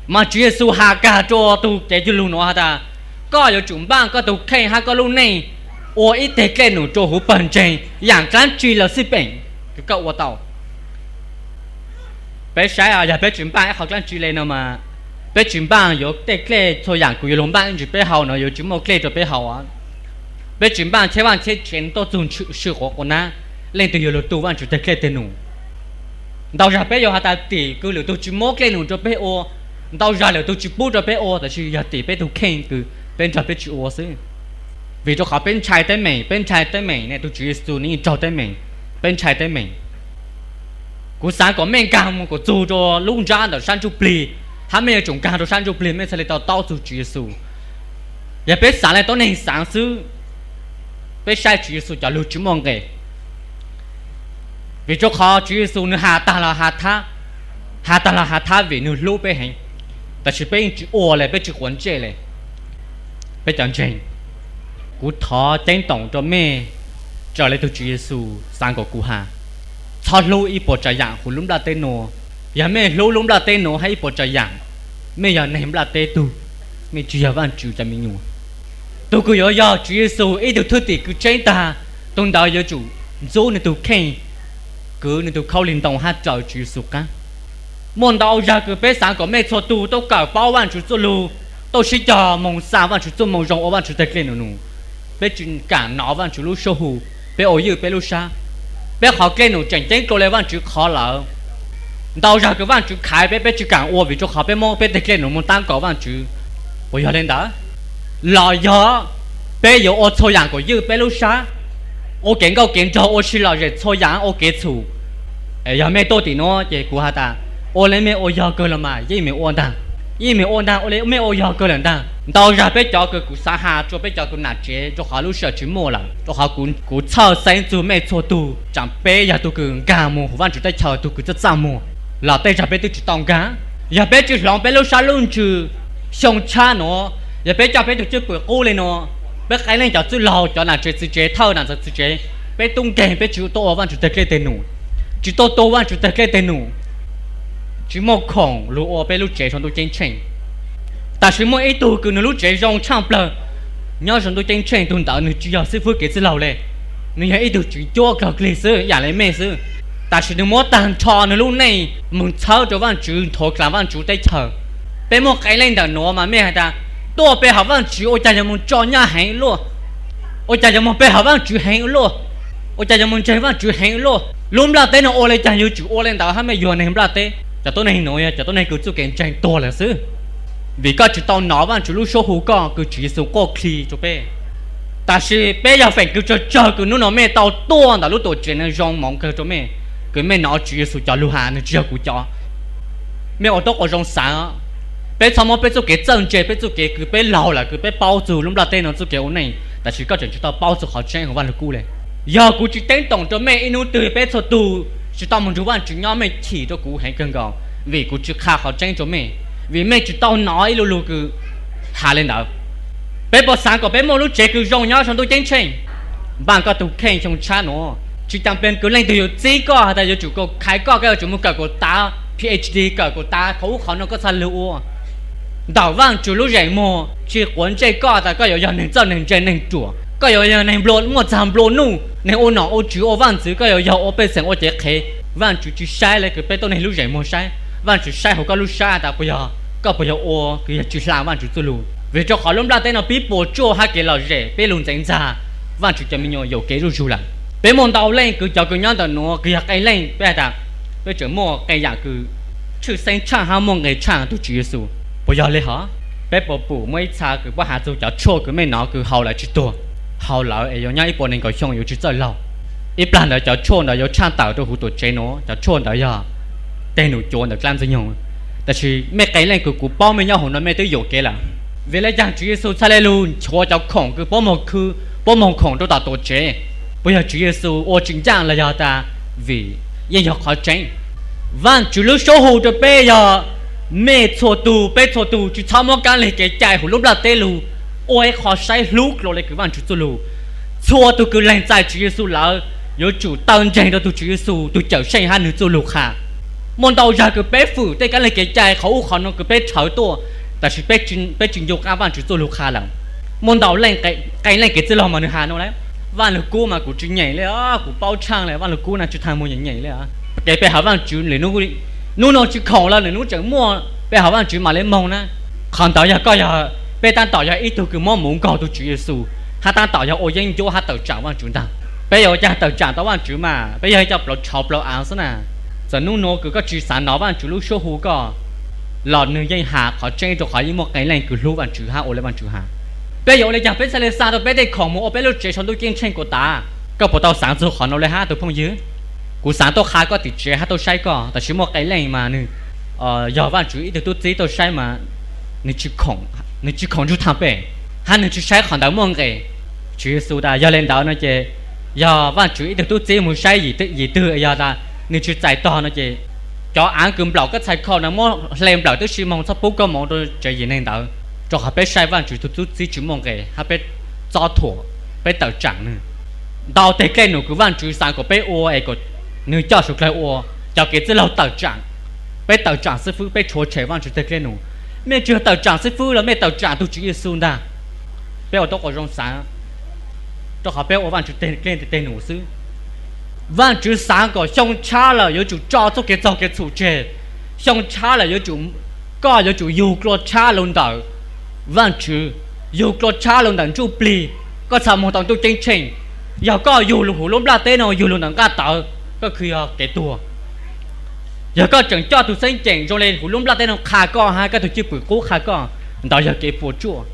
Mas Tswv Yexus has kag rua tug kev cog lug nuav has tas, koj yuav tsum npaaj koj tug kheej hab koj lub neej ua ib teg dlej num rua huv pawg ntseeg yaam dlaab tsi los xij peem kws koj ua tau. Peb saib, yog peb tsi npaaj ib qho dlaab tsi le no mas, peb tsi npaaj yuav tej dlej txhua yaam kws yuav lug npaaj ib ntsis peb haus no yuav tsi muaj dlej rua peb haus. Peb tsi npaaj cheb vaaj cheb tsev tuaj txug sw quav quas nab, leej twg yuav lug tu Vaajtswv teg dlej teg num? Ntau zag peb yuav has tas tim kws lwm tug tsi muab dlej num rua peb ua, ntau zag lwm tug tsi pub rua peb ua, tab sis yog tim peb tug kheej kws peb nrog peb tsi ua xwb. Vim rua qhov peb ntshai teeb meem, peb ntshai teeb meem ne, tug Tswv Yexus nwg yeej raug teeb meem, peb ntshai teeb meem. Kuv xaav kom mej nkaag moog kom txug rua lub ntsab ntawm sab ntsuj plig, hab mej yuav tsum nkaag rua sab ntsuj plig mej txhaj le tau taub txug Tswv Yexus. Yog peb xaav le tuab neeg xaav xwb, peb saib Tswv Yexus cov lug tsi muaj nqe. Vim rua qhov Tswv Yexus nwg has tag los has thab, has tag los has thab vim nwg hlub peb heev, tab sis peb yeej tsi ua le, peb tsi quav ntsej le. Peb cov ntseeg, kuv thov ceeb toom rua mej raws le tug Tswv Yexus xaav kom kuv has, txhob hlub ib puas tsav yaam huv lub nplaj teb nuav. Yog mej hlub lub nplaj teb nuav hab ib puas tsav yaam, mej yog neeg nplaj teb tug, mej tsi yog Vaajtswv cov me nyuam. Tug kws yuav yog Tswv Yexus ib tug thwj tim kws tseeb tag, tug ntawd yuav tsum ntxub nwg tug kheej, kwv nwg tug khaub lig ntoo hab raws Tswv Yexus qaab. Muaj ntau zag kws peb xaav kom mej txhua tug tuaj kawm paub Vaajtswv txuj lug, tuaj sib cog moog xaa Vaajtswv txuj moo zoo ua Vaajtswv teg dlej num num. Peb tsi kaam nov Vaajtswv lub suab hu, peb ua ywj peb lub sab. Peb qhov dlej num tseem ceeb dlua le Vaajtswv qhov lawm. Ntau zag kws Vaajtswv khaiv peb, peb tsi kaam ua vim rua qhov peb muab peb teg dlej num moog taab kom Vaajtswv. Puas yog le ntawd? Los yog peb yuav ua txhua yaam kom ywj peb lub sab, ua kev nkauj kev nraug, ua si lom zem txhua yaam, ua kev txhum. Yog mej tuaj tim nuav ces kuv has tas, ua le mej ua yog kawg los mas yeej meem ua ntaag, yeej meem ua ntaag, ua le mej ua yog kawg lawm ntaag. Ntau zag peb cov kws kuv xaav has rua peb cov kws nam tsev rua qhov lub sij hawm tsi muaj lawm, rua qhov kuv txhawj xeeb txug mej txhua tug. Tsaam peb yog tug kws nkaag moog huv Vaajtswv teb chaws, tug kws txaj txaj muag, los tej zag peb twb tsi tau nkaag. Yog peb tsis hloov peb lub sab lub ntsws xyoo tshab nuav, yog peb coj peb tug cwj pwm qub le nuav, peb qee leej cov txwj laug, cov nam tsev txiv tsev, thawj nam tsev txiv tsev, peb tub nkeeg peb tsis tuaj ua Vaajtswv tag dlej teg num, tsis tuaj tu Vaajtswv tag dlej teg num, tsis muaj khoom lug ua peb lub tsev sau ntuj ceeb tsheej. Tab sis muaj ib tug kws nwg lub tsev zoo tshaaj plawg nyob sau ntuj ceeb tsheej, tug ntawd nwg tsis yog xib fwb kev txwj laug le, nwg yog ib tug tswv cuab kawg plig xwb ib yaam le mej xwb. Tab sis nwg muab taag nrho nwg lub neej moog txhawb rua Vaajtswv, nthuav dlaag Vaajtswv teb chaws. Peb muaj qee leej ntawm nuav mas mej has tas, tuaj pe hawm Vaajtswv ua caag yuav moog tso nyaj heev luaj, ua caag yuav moog pe hawm Vaajtswv heev luaj, ua caag yuav moog ntseeg Vaajtswv heev luaj. Lub nplaj teb nuav ua le caag yuav tsum ua le ntawd hab mej yuav neeg nplaj teb. Cov tuab neeg nuav yog cov tuab neeg kws txuj kev ntseeg tuag lawm xwb, vim koj tsis tau nov Vaajtswv lub suab hu koj kws Tswv Yexus quaj dlhau rua peb. Tab sis peb yog feem kws tsawg tsawg kws nub nuav mej tau tuaj ntawm lub tuam tsev nuav zoo moov kawg rua mej, kws mej nov Tswv Yexus cov lug has, nwg tsis yog kuv cov. Mej ua tub quas zoo xaav, peb txhob muab peb txuj kev txawj ntse, peb txuj kev kws peb laug lawm kws peb paub txug lub nplaj teb nuav txuj kev ua neej, tab sis koj tseem tsis tau paub txug qhov tseeb huv Vaaj Lug Kub le. Yog kuv tsis teeb toom rua mej, ib nub twg peb txhua tug tsis tau moog nrug Vaajtswv nyob, mej chim rua kuv heev kawg nkaus, vim kuv tsis qha qhov tseeb rua mej, vim mej tsis tau nov ib lu lug kws has le ntawd. Peb puas xaav kom peb muaj lub tsev kws zoo nyob sau ntuj ceeb tsheej? Npaaj koj tug kheej xyoo tshab nuav, tsis caag pleg kws leej twg yuav txib koj has tas yuav tsum kawm khaiv koj, koj yuav tsum moog kawm kuas tav PhD, kawm kuas tav qhov ub qhov nuav koj txhaj lug ua. Ntawm Vaajtswv lub zeem muag tsis quav ntsej koj tas koj yuav yog neeg txawj neeg ntse neeg ruam, koj yuav yog neeg nplua, muaj txag nplua nuj, neeg ua nom ua tswv ua vaaj ntxwv, koj yuav yog ua pej xeem ua cev qhev. Vaajtswv tsis saib le kws peb tuab neeg lub zeem muag saib, Vaajtswv saib huv koj lub sab tas puas yog, koj puas yog ua kws yog tsis hla Vaajtswv txuj lug. Vim rua qhov lub nplaj teb nuav pib puas tsuaj hab kev lom zem, peb lug ntxeev ntxag Vaajtswv cov me nyuam yuam kev zuj zug lawm. Peb muaj ntau leej kws cov kws nyob ntawm nuav kws yog qee leej peb has tas peb tseem muaj qee yaam kws tshwj xeeb tshaaj hab muaj nqe tshaaj tug Tswv Yexus. Puas yog le hov? Peb puas pum muaj ib txha kws puab has txug cov tshuaj kws mej nov kws haus lawm tsis tuag, haus lawm es yuav nyob ib puas nees nkaum xyoo yuav tsis txawj laug. Ib plag ntawd cov tshuaj ntawd yuav tshaaj tawm rua huv tuam tsev nuav, cov tshuaj ntawd yog teg num cuav ntawm dlaab Ntxwg Nyoog. Tab sis mej qee leej kws kuv paub mej nyob huv nuav mej twb yuam kev lawm. Vim le caag Tswv Yexus txhaj le lug nchuav cov khoom kws puab moog khw, puab moog khoom rua tom tuam tsev? Puas yog Tswv Yexus ua tsis ncaaj los yog tas vim yeej yog qhov tseeb? Vaajtswv lub suab hu rua peb yog mej txhua tug, peb txhua tug tsis txhob muab kaab lig kev cai huv lub nplaj teb lug ua ib qho saib hlub dlua le kws Vaajtswv txuj lug. Txhua tug kws lees txais Tswv Yexus lawm yuav tsum taw ntseeg rua tug Tswv Yexus tug Cawmseej hab nwg txuj lug qha. Muaj ntau zag kws peb fwm tej kaab lig kev cai qhov ub qhov nuav kws peb rhawv tuaj, tab sis peb tsis ncu qaab Vaajtswv txuj lug qha lawm. Muaj ntau leej, qee leej kev txwj laug mas nwg has nuav le, Vaaj Lug Kub mas kuv tsis nyeem le, kuv paub tshaaj le, Vaaj Lug Kub na tsis taag muag nyeem nyeem le. Kev pe hawm Vaajtswv le nub, nub nuav tsis khoom lawm, le nub tseem muaj pe hawm Vaajtswv mam le moog na. Qhov ntawd yog koj yog, peb taab tom yog ib tug kws muab muv nkaug tug Tswv Yexus, hab taab tom yog ua yeeb ncuab hab tawm tsaam Vaajtswv ntag. Peb yuav ua caag tawm tsaam tau Vaajtswv mas? Peb yog ib co plauv tshauv plauv aav xwb na. Txawm nub nuav kws koj tsis xaav nov Vaajtswv lub suab hu koj los nwg yeej has qhov tseeb rua qhov yeej muaj qee leej kws hlub Vaajtswv hab ua le Vaajtswv has. Peb yuav ua le caag peb txhaj le xa rua peb tej khoom moog ua peb lub tsev sau ntuj ceeb tsheej kuas tav? Koj puas tau xaav txug qhov nuav le hab tug phooj ywg? Kuv xaav tuaj qha koj tim tsev hab tuaj saib koj, tab sis muaj qee leej mas nwg yog Vaajtswv ib tug tub txib tuaj saib mas nwg tsis khoom ntsug thaag pem, hab nwg tsis saib qhov ntawd muaj nqes. Tswv Yexus tas yog le ntawd no ces yog Vaajtswv ib tug tub txib moog saib yim twg yog tas nwg tsis txais tog no ces cov aav kws nplawm koj txhais khau no muab hle nplawm tib si moog, txhob pub koj moov rua tsev yim neeg ntawd, rua qhov peb saib Vaajtswv tug tub txib tsis muaj nqes hab peb txob thuam, peb tawm tsaam nwg. Ntau teg dlej num kws Vaajtswv xaav kom peb ua es kom nwg coj suav dlawg ua, cov kev txwj laug tawm tsaam, peb tawm tsaam xib fwb, peb tshuav tshem Vaajtswv teg dlej num. Mej tsi yog tawm tsaam xib fwb los mej tawm tsaam tug Tswv Yexus ntag. Peb ua tub quas zoo xaav, rua qhov peb ua Vaajtswv teg dlej teg num xwb. Vaajtswv xaav kom xyoo tshab lawm yuav tsum tso txuj kev txaug kev txhum tseg. Xyoo tshab lawm yuav tsum, koj yuav tsum yug dlua tshab lug ntawm Vaajtswv, yug dlua tshab lug ntawm ntsuj plig, koj txhad moog tau ntuj ceeb tsheej. Yog koj yug lug huv lub nplaj teb nuav yug lug ntawm nqaj tawv, koj khwv yog kev tuag. Yog koj tseem coj tug xeeb ceem zoo le huv lub nplaj teb nuav qha koj hab koj tug cwj pwm qub qha koj, ntawd yog kev puas tsuaj.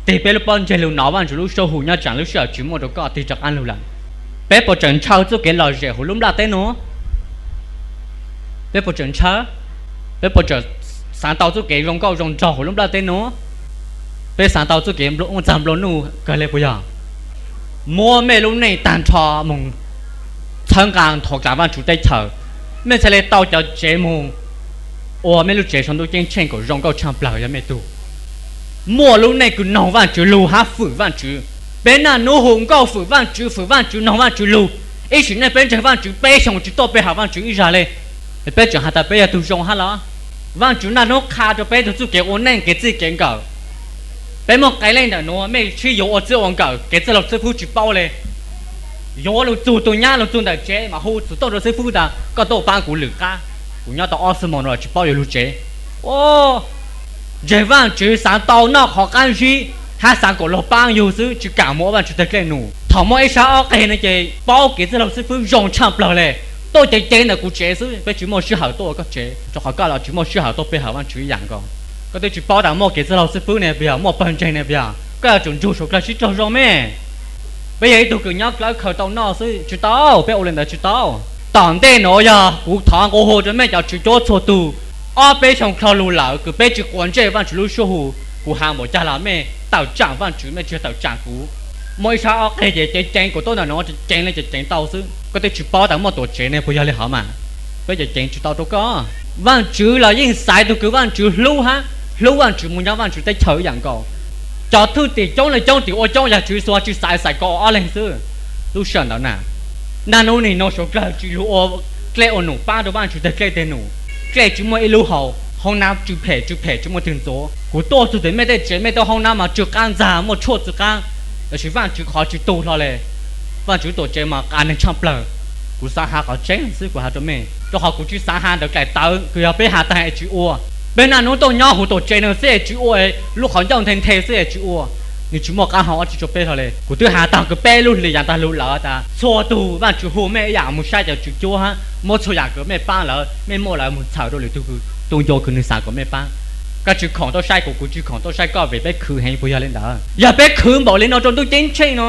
Tig peb lub pob ntseg lug nov Vaajtswv lub suab hu nyob tsaam lub sij hawm tsis muaj rua koj tig rov qaab lug lawm. Peb puas tseem ntshaw txuj kev lom zem huv lub nplaj teb nuav? Peb puas tseem ntshaw? Peb puas tseem xaav tau txuj kev zoo nkauj zoo nraug huv lub nplaj teb nuav? Peb xaav tau txuj kev muaj txag nplua nuj kawg le puas yog? Muab mej lub neej taag nrho moog txhawb nqaa nthuav dlaag Vaajtswv teb chaws, mej txhaj le tau cov tsev moog Ua mej lub tsev sau ntuj ceeb tsheej kom zoo nkauj tshaj plawg yog mej tug. Muaj lub neej kws noog Vaajtswv lug hab fwm Vaajtswv. Peb naj nub hu nkauj fwm Vaajtswv, fwm Vaajtswv, noog Vaajtswv lug. Ib sim neej peb ntseeg Vaajtswv peb xyoo tsi tuaj pe has Vaajtswv ib zag le. Peb tseem has tas peb yog tug zoo hab los? Vaajtswv naj nub qha rua peb tug txuj kev ua neej kev txij kev nkawm. Peb muaj qee leej ntawm nuav mej sib yuav ua txij ua nkawm, kev txwj laug xwb fwb tsi paub le. Yuav lug txug tug nyab lug txug ntawm tsev mas hu txug tuaj rua xwb fwb tas koj tuaj paab kuv lwm qab, kuv nyob tau ob xuab moos no tsi paub yuav lug tsev. Ntseeg Vaajtswv xaav tau noj qhov qaab zib hab xaav kom luag paab yug xwb, tsi kaam moog ua Vaajtswv tag dlej num. Thaum muaj ib sab ob qeg no ces paub kev txwj laug xwb fwb zoo tshaj plawg le. Tuaj ceev ceev ntawm kuv tsev xwb, peb tsi muaj sij hawm tuaj ua koj tsev, rua qhov koj los tsi muaj sij hawm tuaj pe has Vaajtswv ib yaam nkaus. Koj twb tsi paub tas muaj kev txwj laug xwb fwb ne puas yog, muaj pawg ntseeg ne puas yog, koj yuav tsum nrug suav dlawg sib raug zoo mej. Peb yog ib tug kws nyob dlawb khaws tau noj xwb tsi tau, peb ua le ntawd tsi tau. Tom ntej nuav yog kuv thov nqua hu rua mej cov tswv cuab txhua tug, ob peb xyoo dlhau lug lawm kws peb tsi quav ntsej Vaajtswv lub suab hu. Kuv has npaum caag los mej tawm tsaam Vaajtswv, mej tsi tawm tsaam kuv. Muaj ib sab ob qeg ces ceev ceev kuv tuaj ntawm nuav, ceev ceev le ceev ceev tau xwb. Koj twb tsi paub tas muaj tuam tsev ne puas yog le hov mas? Peb ceev ceev tsi tau rua koj. Vaajtswv los yeej xaiv tug kws Vaajtswv hlub hab hlub Vaajtswv moog nyob Vaajtswv teb chaws ib yaam nkaus. Cov thwj tim coob le coob tim ua coob yog Tswv Yexus tsi xaiv, xaiv koj ua ob leeg xwb. Lub sij hawm ntawd na, naj nub nim no suav dlawg tsi lug ua dlej ua num paab rua Vaajtswv tag dlej tag num. Dlej tsi muaj ib lub hauv, hoob nab tsw phem tsw phem tsi muaj tug ntxuav. Kuv tuaj txug tim mej tej tsev, mej tej hoob nab mas tsw qaab ntxag muaj tshuaj txwv qaab, tab sis Vaajtswv qhov tsi tu hlo le. Vaajtswv tuam tsev mas qas neeg tshaj plawg. Kuv xaav has qhov tseeb xwb kuv has rua mej, rua qhov kuv tsi xaav has ntawm daim tawv kws yog peb has taag es tsi ua. Peb naj nub tuaj nyob huv tuam tsev nuav xwb es tsi ua, lub qhov ncauj nthe nthe xwb es tsi ua. Nwg tsi muaj qaab hau dlaab tsi rua peb hlo le. Kuv twb has taag kws peb lub hlis yaam taag lug lawm tas txhua tug Vaajtswv hu mej ib yaam moog saib cov tswv cuab hab muab txhua yaam kws mej paab lawm mej muaj lawm moog txhawm rua lwm tug kws tu ncua kws nwg xaav kom mej paab. Koj tsi khoom tuaj saib kuv, kuv tsi khoom tuaj saib koj vim peb khwv heev puas yog le ntawd? Yog peb khwv npaum le no rua ntuj ceeb tsheej no,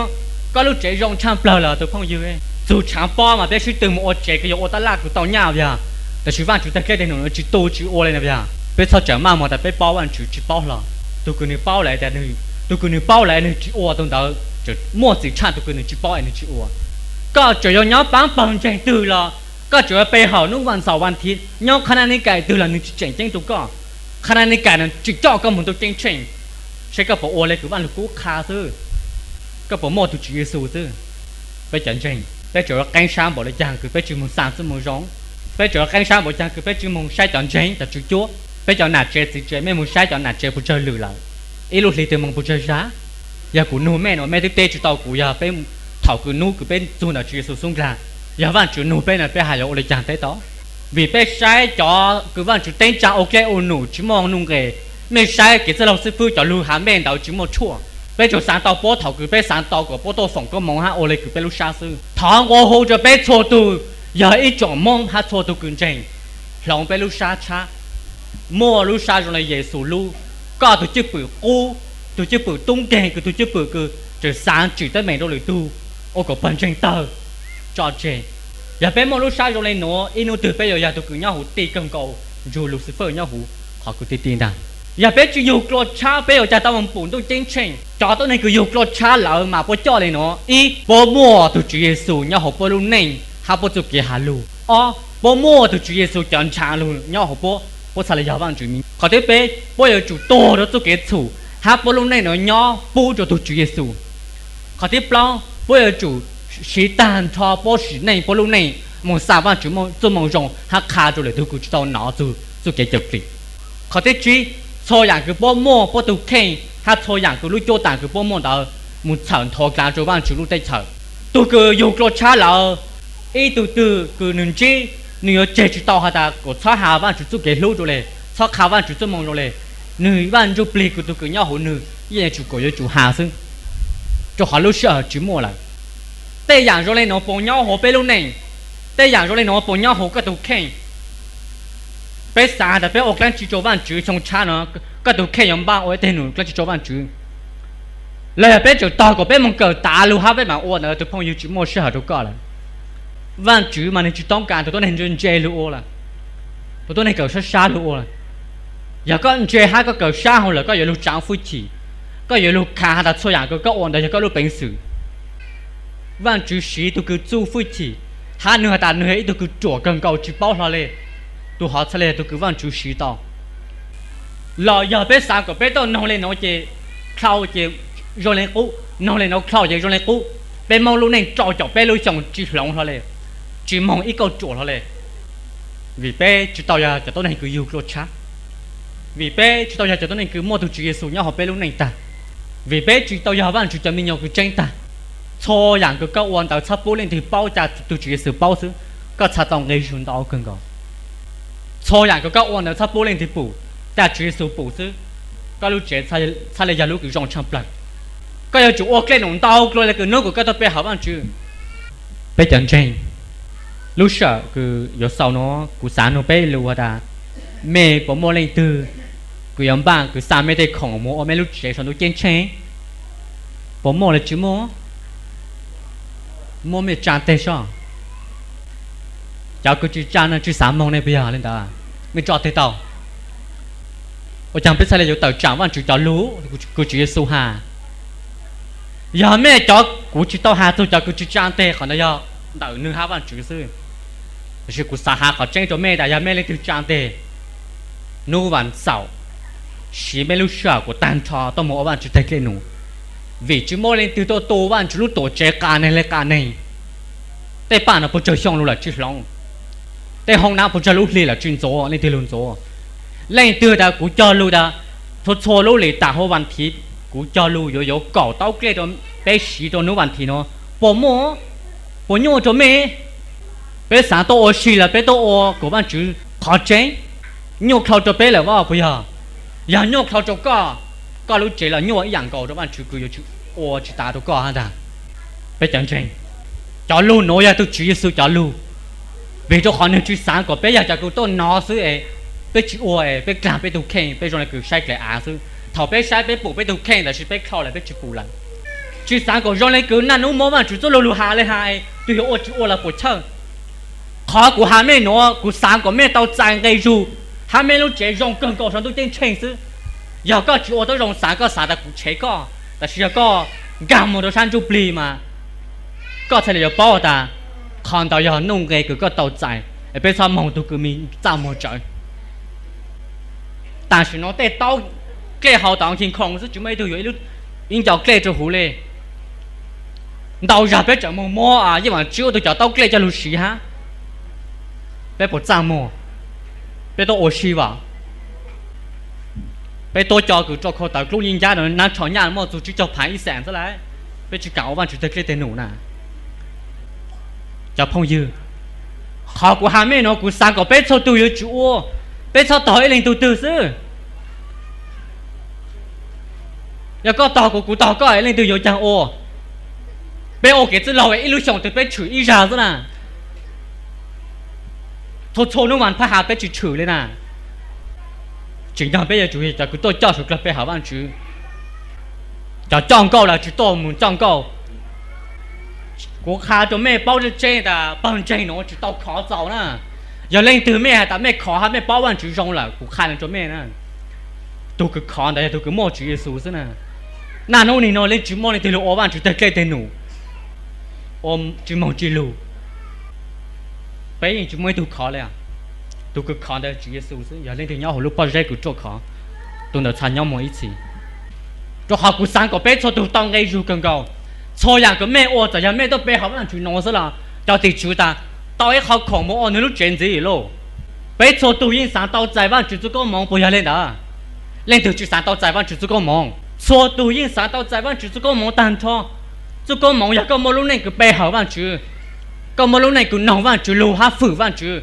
koj lub tsev zoo tshaj plawg los tug phooj ywg. Txug tshaav pob mas peb sib tw moog ua tsev kws yuav ua taj laj kws tau nyaj yog, tab sis Vaajtswv tag dlej tag num tsi tu tsi ua le no yog. Peb txhob tsaam maj moog tas peb paub Vaajtswv tsi paub hlo. Tug kws nwg paub lawm tas, tug kws nwg paub lawm nwg tsi ua tug ntawd tseem muaj txim tshaj tug kws nwg tsi paub es nwg tsi ua. Koj tseem yuav nyob paab pawg ntseeg twg los, koj tseem yuav pe hawm nub vaaj xaum vaaj thiv nyob qhab nab nib kais twg los nwg tsi tseem ceeb rua koj. Qhab nab nib kais no tsi coj koj moog ntuj ceeb tsheej. Saib koj puas ua le kws Vaaj Lug Kub qha xwb, koj puas muaj tug Tswv Yexus xwb. Peb cov ntseeg peb tseem yuav qeeb sab npaum le caag kws peb tsi moog xaa txuj moo zoo? Peb tseem yuav qeeb sab npaum caag kws peb tsi moog saib cov ntseeg cov tswv cuab? Peb cov nam tsev txiv tsev mej moog saib cov nam tsev puas tsawg lwm lawm? Ib lub hli twg moog puas tsawg zag? Yog kuv nug mej no mej twb teb tsi tau kuv yog peb, thaum kws nub kws peb txug ntawm Tswv Yexus xub nkaag, yog Vaajtswv nug peb no peb has yuav ua le caag teb tau? Vim peb saib cov kws Vaajtswv teeb tsaa ua dlej ua num tsi muaj nuj nqes. Mej saib kev txwj laug xwb fwb cov lug has mej ntawd tsi muaj tshuaj. Peb tsuas xaav tau puab thaum kws peb xaav tau kom puab tuaj foom koob moov hab ua le kws peb lub sab xwb. Thov nqua hu rua peb txhua tug, yog ib tsoom Moob hab txhua tug kws ntseeg, hloov peb lub sab tshab, muaj lub sab zoo le Yexus lub. Koj tug cwj pwm qub, tug cwj pwm tub nkeeg, kws tug cwj pwm kws tseem xaav tsim teeb meem rua lwm tug, ua kom pawg ntseeg tawg, tso tseg. Yog peb muaj lub sab zoo le nuav, ib nub twg peb yuav yog tug kws nyob huv tij kawg nkaus nrug Luxifers nyob huv qhov kws ti ti ntaag. Yog peb tsi yug dlua tshab peb yuav caag tau moog pum ntuj ceeb tsheej? Cov tuab neeg kws yug dlua tshab lawm mas puab coj le nuav: ib, puab muaj tug Tswv Yexus nyob huv puab lub neej hab puab txuj kev has lug. Ob, puab muaj tug Tswv Yexus cov ntshav lug nyob huv puab, puab txhaj le yog Vaajtswv miv. Qhov thib peb, puab yuav tsum tuag rua txuj kev txhum hab puab lub neej nuav nyob pub rua tug Tswv Yexus. Qhov thib plaub, puab yuav tsum siv taag nrho puab sim neej puab lub neej moog xaa Vaajtswv txuj moo zoo hab qha rua lwm tug kws tsi tau nov txug txuj kev cawm dlim. Qhov thib tsib, txhua yaam kws puab muaj, puab tug kheej hab txhua yaam kws lub cuab taam kws puab muaj ntawd moog txhawm nthuav dlaav rua Vaajtswv lub teb chaws. Tug kws yug dlua tshab lawm, ib tug twg kws nwg ntsib, nwg yuav tseg tsi tau has tas kom txhob has Vaajtswv txuj kev hlub rua le, txhob qha Vaajtswv txuj moo zoo le. Nwg Vaaj Ntsuj Plig kws tug kws nyob huv nwg yeej yuav tsum kom yuav tsum has xwb, rua qhov lub sij hawm tsi muaj lawm. Tej yaam zoo le nuav puas nyob huv peb lub neej? Tej yaam zoo le nuav puas nyob huv koj tug kheej? Peb xaav tas peb ua dlaab tsi rua Vaajtswv xyoo tshab no, koj tug kheej yuav npaj ua ib teg num dlaab tsi rua Vaajtswv? Los yog peb tseem tog kom peb moog kawm tav lug hab peb maam ua ntawd, tug phooj ywg, tsi muaj sij hawm rua koj lawm. Vaajtswv mas nwg tsi toob kas tug tuab neeg ntse ntse lug ua lawm, tug tuab neeg kawm sab sab lug ua lawm. Yog koj ntse hab koj kawm sab huv lawm koj yuav lug tsaav fwj chim, koj yuav lug khav has tas txhua yaam kws koj ua ntawd yog koj lub peev xwm. Vaajtswv siv tug kws txuj fwj chim, hab nwg has tas nwg yog ib tug kws ruam kawg nkaus tsi paub hlo le. tus hov txhaj le yog tus kws Vajtswv siv tau. Los yog peb xav kom peb tau noog le nuav ces dlhau ces zoo le qub, noog le nuav dlhau ces zoo le qub, peb muab lub neej rau caum peb lub xyoo tsi hloov hlo le, tsi moog ib kauj ruam hlo le. Vim peb tsi tau yog cov tuab neeg kws yug dlua tshab, vim peb tsi tau yog cov tuab neeg kws muaj tug Tswv Yexus nyob hauv peb lub neej tag, vim peb tsi tau yog Vajtswv cov me nyuam kws tseeb tag. Txhua yaam kws koj ua ntawd txhob pub leej twg paub, ca tug Tswv Yexus paub xwb, koj txhaj tau nqe zug ntau kawg nkaus. Txhua yaam kws koj ua ntawd txhob pub leej twg pum, ca Tswv Yexus pum xwb, koj lub tsev txhaj le yog lub kws zoo tshaaj plawg. Koj yuav tsum ua dlej num ntau dlua le kws nub kws koj tuaj pe hawm Vajtswv. Peb cov ntseeg, lub sij hawm kws yuav xaus nuav kuv xav nug peb lug has tas, mej puas muaj leej twg kws yuav npaj kws xa mej tej khoom mus ua mej lub tsev sau ntuj ceeb tsheej? Puas muaj los tsi muaj? Muab mej tsa teg soj. Cov kws tsi tsa no tsi xav moog ne puas yog le ntawd? Mej tso teg tau. Ua caag peb txhaj le yuav tawm tsaam Vajtswv cov lug kws Tswv Yexus has? Yog mej cov, kuv tsi tau has txug cov kws tsi tsa teg, qhov ntawd yog ntawm nwg hab Vajtswv xwb. Tab sis kuv xav has qhov tseeb rua mej tas yog mej leej twg tsa teg, nub vas xaum siv mej lub sij hawm kuas taag nrho tuaj moog ua Vajtswv teg dlej num, vim tsi muaj leej twg tuaj tu Vajtswv lub tuam tsev qas neeg le qas neeg. Tej paj no puas tsawg xyoo lug lawm tsi hloov, tej hoob nab puas tsawg lub hli lawm tsi ntxuav, leej twg lug ntxuav? Leej twg tas kuv cog lug tas txhua txhua lub lis tas huv vas thiv, kuv cog lug yuav yuav kaum taub dlej rua peb siv rua nub vas thiv no? Puas muaj? Puas nyuaj rua mej? Peb xaav tuaj ua si los peb tuaj ua kom Vajtswv qhov tseeb, nyuaj dlhau rua peb lawm as puas yog? Yog nyuaj dlhau rua koj, koj lub tsev los nyuaj ib yaam nkaus rua Vajtswv kws yuav tsi ua tsi tas rua koj hab ntag. Peb cov ntseeg, cov lug nuav yog tug Tswv Yexus cov lug, vim rua qhov nwg tsi xaav kom peb yog cov kws tuaj nov xwb es peb tsi ua es peb dlaag peb tug kheej, peb zoo le kws saib dlej av xwb. Thaum peb saib peb pum peb tug kheej, tab sis peb dlhau lawm peb tsi pum lawm. Tsi xaav kom zoo le kws naj nub muab Vajtswv txuj lug lug has le has, tug yuav ua tsi ua los puam chawj. Qhov kuv has mej nuav kuv xaav kom mej tau txais nqe zug hab mej lub tsev zoo kawg nkaus sau ntuj ceeb tsheej xwb. Yog koj tsi ua tuab zoo xaav, koj xaav tas kuv tshev koj, tab sis yog koj nkaag moog rua sab ntsuj plig mas koj txhaj le yuav paub tas qhov ntawd yog nuj nqe kws koj tau txais, es peb txhob moog tug kws me txaj muag tsawv. Tam sim nuav tej taub dlej hauv tom King Kong xwb tsi muaj ib tug yuav ib nco dlej rua huv le. Ntau zag peb tseem moog muab Yeej Vam Tswb ua tug cov taub dlej coj lug siv hab. Peb puas txaj muag? Peb tuaj ua si as? Peb tuab co kws rua khau tawv dlub nyij ncab rua nab tsho nyaj muaj txug tsib caug phaav ib xees xwb lawm, peb tsi kam ua Vajtswv teg dlej teg num na. Cov phooj ywg, qhov kuv has mej nuav kuv xaav kom peb txhua tug yuav tsum ua, peb txhob tog ib leeg tug twg xwb. Yog koj tog kuv, kuv tog koj, leej twg yuav caag ua? Peb ua kev txwj laug ib lub xyoos twg peb tshwm ib zag xwb na. Txhua txhua nub vas phab hav peb tsi tshwm le na. Tsim nyog peb yuav tsum cov kws tuaj coj suav dlawg pe hawm Vajtswv. Cov coj nkauj los tsi tuaj moog coj nkauj. Kuv qha rua mej paub tseeb tseeb tas pawg ntseeg nuav tsi tau khov txaus na. Yog leej twg mej has tas mej khov hab mej paub Vajtswv zoo lawm, kuv qha rua mej na, tug kws khov ntawd yog tug kws muaj Tswv Yexus xwb na. Naj nub nim no yeej tsi muaj leej twg lug ua Vajtswv teg dlej teg num, ua tsi moog tsi lug. Peb yeej tsi muaj ib tug khov le. Tug kws khov ntawd Tswv Yexus xwb, yog leej twg nyob huv lub pob zeb kws ruaj khov, tug ntawd txhad nyob moog ib txhis. Rua qhov kuv xaav kom peb txhua tug tau nqe zug kawg nkaus. Txhua yaam kws mej ua, txawm yog mej tuaj pe hawm Vajtswv nuav xwb los cov tim tswv tas tau ib qho khoom moog ua nwg lub tsev ntxiv lauj. Peb txhua tug yeej xaav tau txais Vajtswv txuj koob moov puas yog le ntawd? Leej twg tsi xaav tau txais Vajtswv txuj koob moov? Txhua tug yeej xaav tau txais Vajtswv txuj koob moov taag nrho. Txuj koob moov yog koj muaj lub neej kws pe hawm Vajtswv, koj muaj lub neej kws noog Vajtswv lug hab fwm Vajtswv.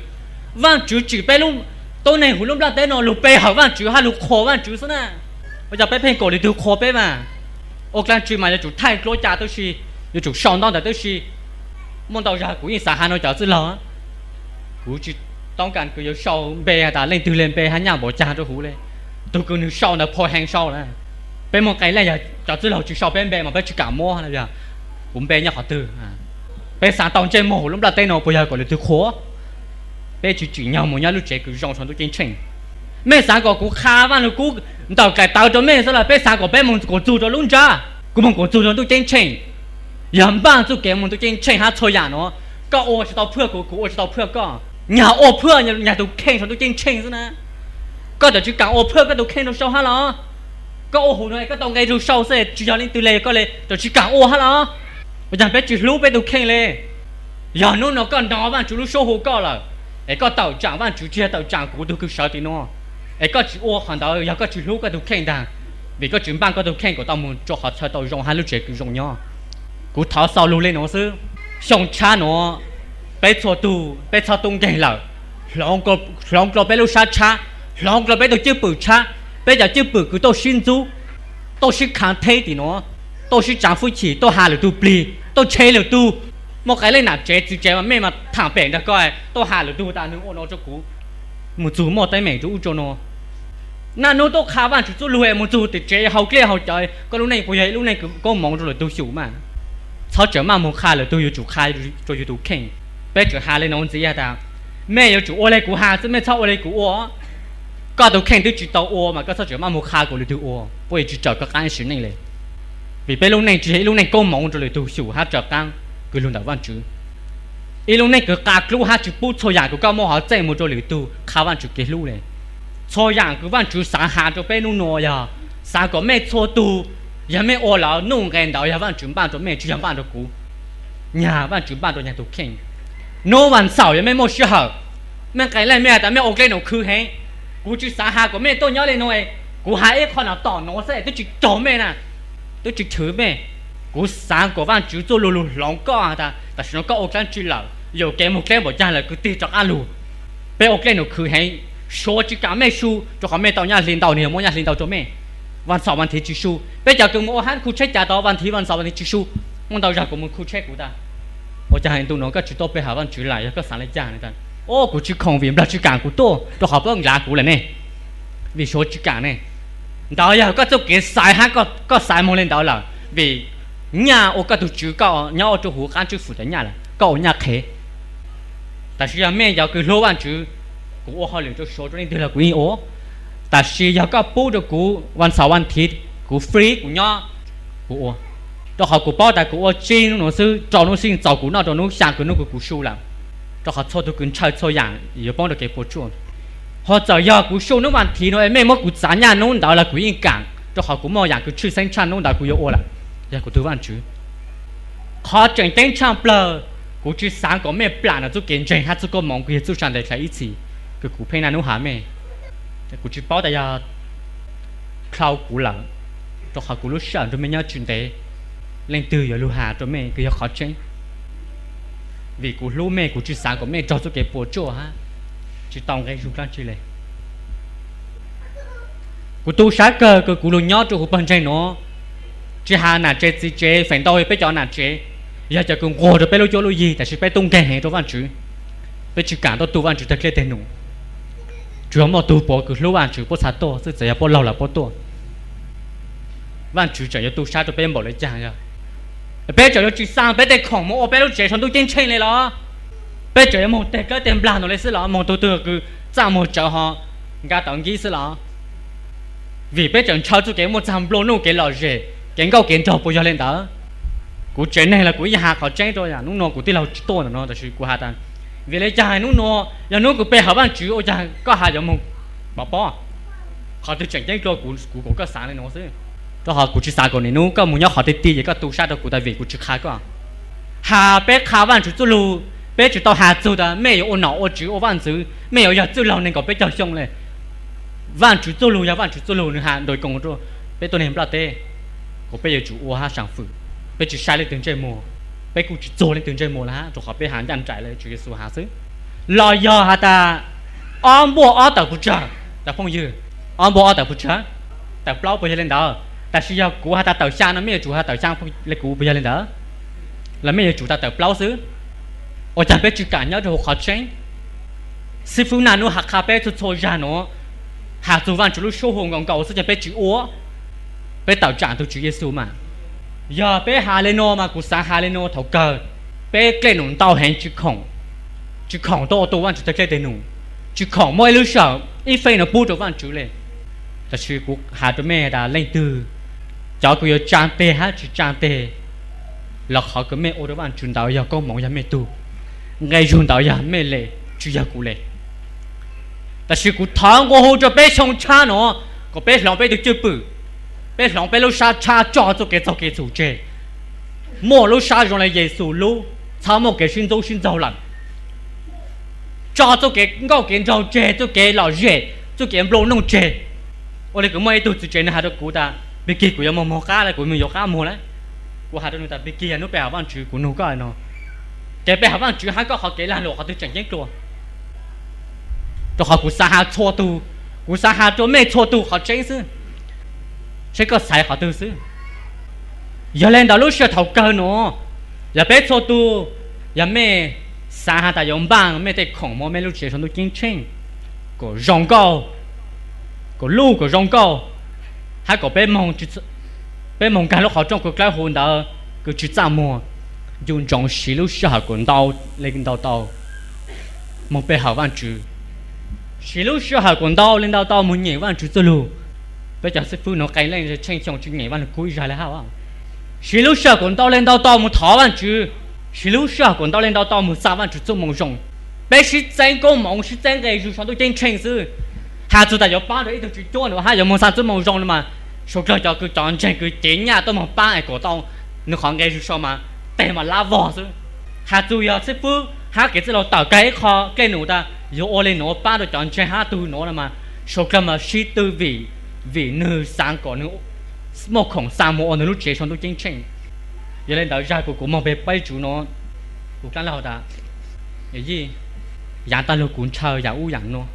Vajtswv tsim peb lub, tuab neeg huv lub nplaj teb no lug pe hawm Vajtswv hab lug qhuas Vajtswv xwb na. Ua cas peb pheej kom lwm tug qhuas peb mas? Ua dlaab tsi mas yuav tsum thaij dluab ca tib si, yuav tsum sau ntaub ntawv tib si. Muaj ntau zag kuv yeej xav has rua cov txwj laug, kuv tsi toob kas kws yuav sau npe tas leej twg le npe hab nyaj npaum caag rua huv le. Tug kws nwg sau ntawd phua heev sau na. Peb muaj qee leej yog cov txwj laug tsi sau peb npe mas peb tsi kam muab, yog kuv npe nyob qhov twg. Peb xaav tau ntsej muag huv lub nplaj teb no puas yog kom lwm tug qhuas? Peb tsi tsim nyog moog nyob lub tsev kws zoo sau ntuj ceeb tsheej. Mej xaav kom kuv qha Vaaj Lug Kub ntawm daim tawv rua mej xwb los peb xaav kom peb moog kuas txug rua lub ntsab, kuv moog kuas txug rua ntuj ceeb tsheej? Yog npaaj txuj kev moog ntuj ceeb tsheej hab txhua yaam nuav, koj ua tsi tau phaj kuv, kuv ua tsi tau phaj koj. Nyag ua phwj nyag tus kheej saum ntuj ceeb tsheej xwb na. Koj txawm tsis kam ua phwj koj tus kheej rau sau hab los? Koj ua hauv no koj tau nqe rau sau xwb, tsis yog leej twg le koj le txawm tsis kam ua hab los? Ua caag peb tsis hlub peb tus kheej le? Yog hnub no koj nov Vaajtswv lub suab hu koj lawm, es koj tawm tsaam Vaajtswv tsis yog tawm tsaam kuv tug kws sawv tim no, es koj tsis ua qhov ntawd yog koj tsis hlub koj tug kheej ntag, vim koj tsis npaaj koj tug kheej kom tau moog rua qhov chaw tau zoo hab lub tsev kws zoo nyob. Kuv thov xaus lug le nuav xwb. Xyoo tshab nuav, peb txhua tug peb txhob tub nkeeg lawm. Hloov, hloov dlua peb lub sab tshab, hloov dlua peb tug cwj pwm tshab, peb cov cwj pwm kws tuaj sib ntxub, tuaj sib khaav theb tim nuav, tuaj sib tsaav fwj chim, tuaj has lwm tug plig, tuaj tshev lwm tug. Muaj qee leej nam tsev txiv tsev mas mej mas thaam pem nrug koj, tuaj has lwm tug tas nwg ua no rua kuv, moog txug muaj teeb meem rua ub rua no. Naj nub tuaj qha Vaajtswv txuj lug es moog txug tim tsev hau dlej hau cawv, koj lub neej puas yog ib lub neej kws koob moov rua lwm tug xyum mas? Txhob tseem maj moog qha lwm tug, yuav tsum qha rua yus tug kheej. Peb tseem has le nuav ntxiv has tas, mej yuav tsum ua le kuv has xwb, mej txhob ua le kuv ua. Koj tug kheej twb tsis tau ua mas koj txhob tseem maj moog qha kom lwm tug ua, puab yuav tsis raws koj qaab sim neej le. Vim peb lub neej tsis yog ib lub neej koob moov rua lwm tug xyum hab raws qaab kws lug ntawm Vaajtswv. Ib lub neej kws qab dlub hab tsis pub txhua yaam kws koj muaj hov txeej moog rua lwm tug qha Vaajtswv kev hlub le. Txhua yaam kws Vaajtswv xaav has rua peb nub nuav yog xaav kom mej txhua tug, yog mej ua lawm nuj nqe ntawd yog Vaajtswv npaaj rua mej tsis yog npaaj rua kuv. Nyag Vaajtswv npaaj rua nyag tug kheej. Nub vas xaum yog mej muaj sij hawm, mej qee leej mej has tas mej ua dlej num khwv heev, kuv tsis xaav has kom mej tuaj nyob le nuav, kuv has ib qho no tom nuav xwb twb tsis raug mej na, twb tsis chwv mej. Kuv xaav kom Vaajtswv txuj lug lug hloov koj has tas tam sim no koj ua dlaab tsi lawm, yuam kev moog dleb npaum caag lawm kwv tij rov qaab lug. Peb ua dlej num khwv heev, Suav tsis kaam mej su rua qhov mej tau nyaj hli ntau, nwg yog muab nyaj hli ntau rua mej. Vas xaum vas thiv tsis su, peb cov kws moog ua hab khu tsheb cav tod vas thiv vas xaum vas thiv tsis su, muaj ntau zag kuv moog khu tsheb kuv tas. Ua caag ntu nuav koj tsis tuaj pe has Vaajtswv lawm, yog koj xaav le caag? Ua kuv tsis khoom vim Nplog tsis kaam kuv tuaj rua qhov puab nqlav kuv lawm ne, vim Suav tsis kaam ne. Ntawd yog koj txuj kev xaiv hab koj xaiv moog le ntawd lawm, vim nyaj ua koj tug tswv koj nyob ua rua huv qaab tswb fwm tas nyaj lawm, koj ua nyaj qhev. Tam sis yog mej cov kws hlub Vaajtswv, kuv ua hauj lwm rua Suav rua leej twg los kuv yeej ua. Tam sis yog koj pub rua kuv vas xaum vas thiv, kuv free kuv nyob, kuv ua. Rua qhov kuv paub tas kuv ua tsib nub nuav xwb, rau nub xwb yeej txaus kuv noj rua nub, xyaa kws nub kws kuv su lawm. Rua qhov txhua tug kws ntshaw txhua yaam yuav poob rua kev puas tsuaj. Ho txawm yog kuv su nub vas thiv nuav es mej muab kuv txav nyaj nub ntawd los kuv yeej kaam, rua qhov kuv muaj yaam kws tshwj xeeb tshaj nub ntawd kuv yuav ua lawm, yog kuv tug Vaajtswv. Qhov tseem ceeb tshaj plawg, kuv tsis xaav kom mej plam ntawm txuj kev ntseeg hab txuj koob moov kws yog txuj sa ntes dlha ib txhis kws kuv pheej naj nub has mej. Kuv tsis paub tas yog dlhau kuv lawm, rua qhov kuv lub sij hawm nrug mej nyob tsis ntev, leej twg yuav lug has rua mej kws yog qhov tseeb. Vim kuv hlub mej, kuv tsis xaav kom mej raug txuj kev puas tsuaj hab tsis tau nqe zug dlaab tsi le. Kuv tu sab kawg kws kuv lug nyob rua huv pawg ntseeg nuav, tsis has nam tsev txiv tsev, feem ntau yog peb cov nam tsev, yog cov kws nquag rua peb lub cuab lub yig, tam sis peb tub nkeeg heev rua Vaajtswv. Peb tsis kaam tuaj tu Vaajtswv tag dlej teg num. Tsuas yog muaj tug puav kws hlub Vaajtswv puab txha tuaj xwb, txawm yog puab laug los puab tuaj. Vaajtswv tseem yuav tu sab rua peb npaum le caag yog? Peb tseem yuav tsis xaa peb tej khoom moog ua peb lub tsev sau ntuj ceeb tsheej le los? Peb tseem yuav moog teg kawb teg nplag no le xwb los? Moog tug twg kws txaj muag tsawv ho nkaag tawv nkib xwb los? Vim peb tseem ntshaw txuj kev muaj txag nplua nuj, kev lom zem, kev nkauj kev nraug puas yog le ntawd? Kuv tsev neeg los kuv ib yaam has qhov tseeb rua yom, nub nua kuv tij laug tsis tuaj ntawm no, tam sis kuv has tas, vim le caag nub nua yog nub kws pe hawm Vaajtswv, ua caag koj has yuav moog pov pob? Qhov twg tseem ceeb dlua kuv kom koj xaav le nuav xwb. Rua qhov kuv tsis xaav kom nub koj moog nyob qhov ti ti ces koj tu sab rua kuv tas vim kuv tsis qha koj. Has peb qha Vaajtswv txuj lug, peb tsis tau has txug tas mej yuav ua nom ua tswv ua vaaj ntxwv, mej yuav yog txwj laug neeg kaum peb caug xyoo le. Vaajtswv txuj lug yog Vaajtswv txuj lug, nwg has doy koo rua peb tuab neeg nplaj teb, kom peb yuav tsum ua hab saam fwm. Peb tsis saib leej twg ntsej muag, peb kuj tsis txuag leej twg ntsej muag le hab, rua qhov peb has ncaj nraim le Tswv Yexus has xwb. Los yog has tas ob npuaj ob tawm puas tsawg, cov phooj ywg? Ob npuaj ob tawm puas tsawg? Tawm plaub puas yog le ntawd? Tam sis yog kuv has tas tawm xyaa no mej yuav tsum has tawm xyaa le kuv puas yog le ntawd? Los mej yuav tsum tas tawm plaub xwb? Ua caag peb tsis kaam nyob rua huv qhov tseeb? Xib fwb naj nub has qha peb txhua txhua zag nuav, has txug Vaajtswv lub suab hu nkaus nkaus xwb ces peb tsis ua. Peb tawm tsaam tug Tswv Yexus mas. Yog peb has le nuav mas kuv xaav has le nuav thaum kawg, peb dlej num ntau heev, tsis khoom tuaj ua tu Vaajtswv tag dlej teg num, tsis khoom muaj ib lub sij hawm ib feem nuav pub rua Vaajtswv le. Tam sis kuv has rua mej tas leej twg, cov kws yuav tsaa teg hab tsis tsaa teg, los qhov kws mej ua rua Vaajtswv ntawd yog koob moov yog mej tug, nqe zug ntawd yog mej le. tsis yog kuv le. Tab sis kuv thov nqua hu rau peb xyoo tshab no, kom peb hloov peb tus cwj pwm, peb hloov peb lub sab tshab tso txoj kev txaug kev txhum tseg, muaj lub sab zoo li Yexus lub, txhob muaj kev sib ntxub sib ntxaug lawm, tso txoj kev nkauj kev nraug tseg, txoj kev lom zem, txoj kev nplua nuj tseg. Ua li kuv muaj ib tug txiv tsev nws hais rau kuv tas, Pig Kig, kuv yuav moog moog qab lawm, kuv yuav moog yuav qab muag lawm. Kuv hais rau nws tas, Pig Kig, yog hnub peb hauv Vaajtswv, kuv nug koj no, kev peb hauv Vaajtswv hab koj qhov kev lag luam qhov twg tseem ceeb dlua? Rau qhov kuv xav has txhua tug, kuv xav has rua mej txhua tug qhov tseeb xwb, saib koj xaiv qhov twg xwb. Yog le ntawd lub sij hawm thaum kawg nuav, yog peb txhua tug, yog mej xav has tas yuav npaaj mej tej khoom moog mej lub tsev sau ntuj ceeb tsheej kom zoo nkauj, kom luj kom zoo nkauj, hab kom peb moog nkag lub qhov rooj kws dlawb huv ntawd kws tsi txaj muag, ncu ntsoov siv lub sij hawm kom ntau le ntau tau moog pe hawm Vaajtswv, siv lub sij hawm kom ntau le ntau tau moog nyem Vaajtswv txuj lug. Peb cov xib fwb nuav qee leej tsheej xyoo tsi nyem Vaaj Lug Kub ib zag le hab. Siv lub sij hawm kom ntau le ntau tau moog thov Vaajtswv, siv lub sij hawm kom ntau le ntau tau moog xa Vaajtswv txuj moo zoo. Peb sib txeeb koob moov, sib txeeb nqe zug sau ntuj ceeb tsheej xwb. Has txug tas yuav paab rua ib tug tsi cuab nuav hab yuav moog xa txuj moo zoo le mas, suav dlawg cov kws cov ntseeg kws cev nyaj tuaj moog paab es kom tau nws qhov nqe zug sau mas teg mas lab vog xwb. Has txug yog xib fwb hab kev txwj laug tawm kag ib qho dlej num tas yuav ua le nuav paab rua cov ntseeg hab tug nuav le mas, suav dlawg mas sib tw vim, vim nwg xaav kom nwg muaj khoom xa moog ua nwg lub tsev sau ntuj ceeb tsheej. Yog le ntawd zag kuv, kuv moog pe peb tsuv nuav, kuv dlaab laug tas, Yij, yaav taag lug kuv ntshaw yaam ub yaam nuav,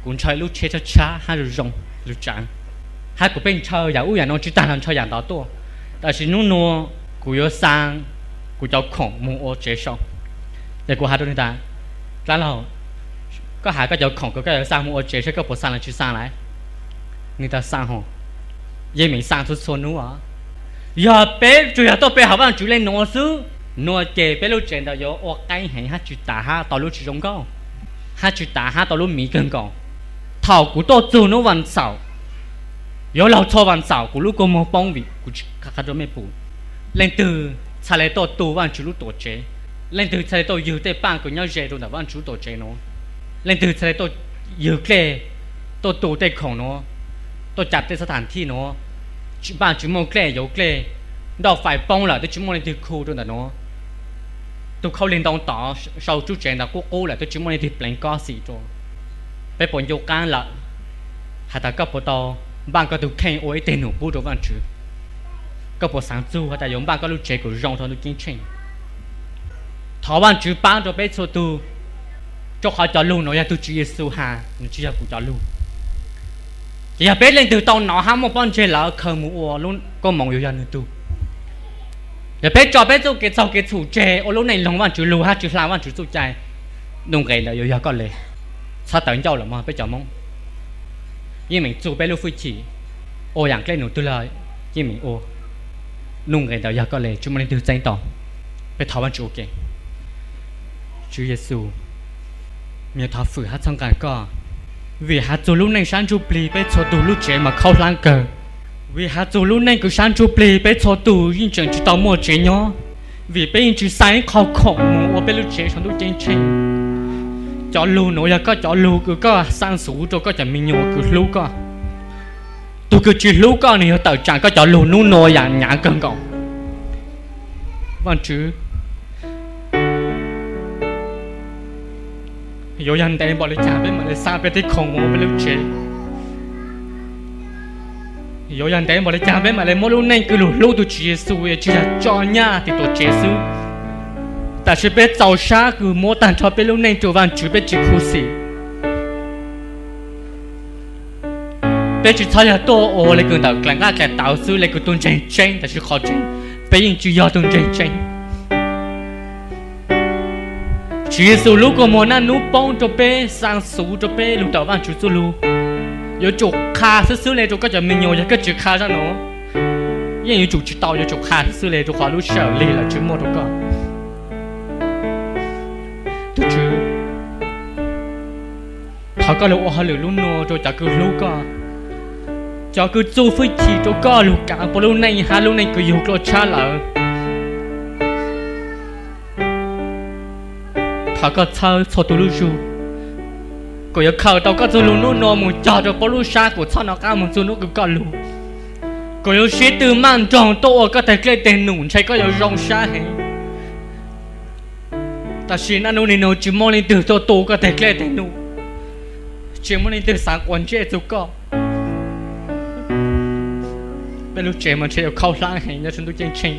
kuv ntshaw lub tsheb tshab tshab hab zoo zoo lug tsaav, hab kuv pheej ntshaw yaam ub yaam nuav tsi taag los ntshaw yaam ntawd tuaj, tab sis nub nuav kuv yuav xaa kuv cov khoom moog ua tsev sau. Ces kuv has rua nwg tas, Dlaab laug, koj has koj cov khoom kws koj yuav xaa moog ua tsev saib koj puas xaa los tsi xaa lawm? Nwg tas, Xaa hov, yeej meem xaa txhua txhua nub os. Yog peb tsuas yog tuaj pe hawm Vaajtswv le nuav xwb, nuav ces peb lub tsev ntawd yuav ua qaib heev hab tsi tas hab tau lub tsi zoo nkauj, hab tsi tas hab tau lub miv kawg nkaus. Thaum kuv tuaj txug nub vas xaum, yuav laug txhua vas xaum kuv lub kua muag poob vim kuv tsi qha rua mej pum. Leej twg txhaj le tuaj tu Vaajtswv lub tuam tsev? Leej twg txhaj le tuaj ywg tej paaj kws nyob ze rua ntawm Vaajtswv lub tuam tsev nuav? Leej twg txhaj le tuaj ywg dlej, tuaj tu tej khoom nuav, tuaj ca tej xab tham thij nuav? Paaj tsi muaj dlej, yuav dlej, nrauj fais poob lawm twb tsi muaj leej twg khu rua ntawm nuav. Tug khaub lig ntoo tod sau tsub tsev ntawd qub qub lawm twb tsi muaj leej twg pleev kob xim rua. Peb puas ncu qaab lawm has tas koj puas tau npaaj koj tug kheej ua ib teg num pub rua Vaajtswv? Koj puas xaav txug has tas yuav npaaj koj lub tsev kom zoo sau ntuj ceeb tsheej? Thov Vaajtswv paab rua peb txhua tug, rua qhov cov lug nuav yog tug Tswv Yexus has, nws tsi yog kuv cov lug. Ces yog peb leej twg tau nov hab muaj pob ntseg lawm, khaws moog ua lub koob moov yuav yog nwg tug. Yog peb tso peb txuj kev txaug kev txhum tseg ua lub neej loog Vaajtswv lug hab tsi hla Vaajtswv txuj cai, nuj nqes ntawd yuav yog koj le. Txhob tawv ncauj lawm mog peb cov Moob. Yeej meem txug peb lub hwj chim ua yaam dlej num twg los yeej meem ua. Nuj nqes ntawd yog koj le, tsi muaj leej twg txeeb tau. Peb thov Vaajtswv ua ke. Tswv Yexus, nyuag thov fwm hab txhawb nqaa koj, vim has txug lub neej sab ntsuj plig peb txhua tug lub tsev mas khaub hlab kawg. Vim has txug lub neej kws sab ntsuj plig peb txhua tug yeej tseem tsi tau muaj tsev nyob, vim peb yeej tsi xaa ib qho khoom moog ua peb lub tsev sau ntuj ceeb tsheej. Cov lug nuav yog koj cov lug kws koj xaa xuv rua koj cov me nyuam kws hlub koj. Tug kws tsi hlub koj, nwg yuav tawm tsaam koj cov lug nub nuav yaam nyav kawg nkaus. Vaajtswv, yuav yog ntev npaum le caag peb mam le xaa peb tej khoom moog ua peb lub tsev? Yuav yog ntev npaum le caag peb mam le muab lub neej kws lug hlub tug Tswv Yexus es tsi yog tso nyaj tim tuam tsev xwb, tab sis peb txaus sab kws muab taag nrho peb lub neej rua Vaajtswv, peb tsi khuv xim? Peb tsi txhob yog tuaj ua le kws ntawm dlaim nqaj dlaim tauv xwb, le kws tug ntseeg tseeb, tab sis qhov tseeb peb yeej tsi yog tug ntseeg tseeb. Tswv Yexus lub kua muag naj nub poob rua peb, xaa xuv rua peb lug tawm Vaajtswv txuj lug. Yuav tsum qha xwb xwb le rua koj cov me nyuam, yog koj tsi qha zaj nuav, yeej yuav tsum tsi tau, yuav tsum qha xwb xwb le rua qhov lub sij hawm lig lawm tsi muaj rua koj. Tug Tswv, thov koj lug ua hauj lwm lub nuav rua cov kws hlub koj, cov kws txuj fwj chim rua koj lug kaav puab lub neej hab lub neej kws yug dlua tshab lawm. Thov koj txhawb txhua tug lub zug, Kuv yuav khaws tau koj txoj lus hnub no mus cog rau peb lub sab, kuv txhob nov qab mus txug hnub kws koj lug. Kuv yuav sib tw maj nroog tuaj ua koj teg dlej teg num, ntshe koj yuav zoo sab heev. Tab sis naj nub nim no tsis muaj leej twg tuaj tu koj teg dlej teg num, tsis muaj leej twg xaav quas ntsej txug koj. Peb lub tsev mas ntshe yuav khauj hlab heev nyob rua ntuj ceeb tsheej.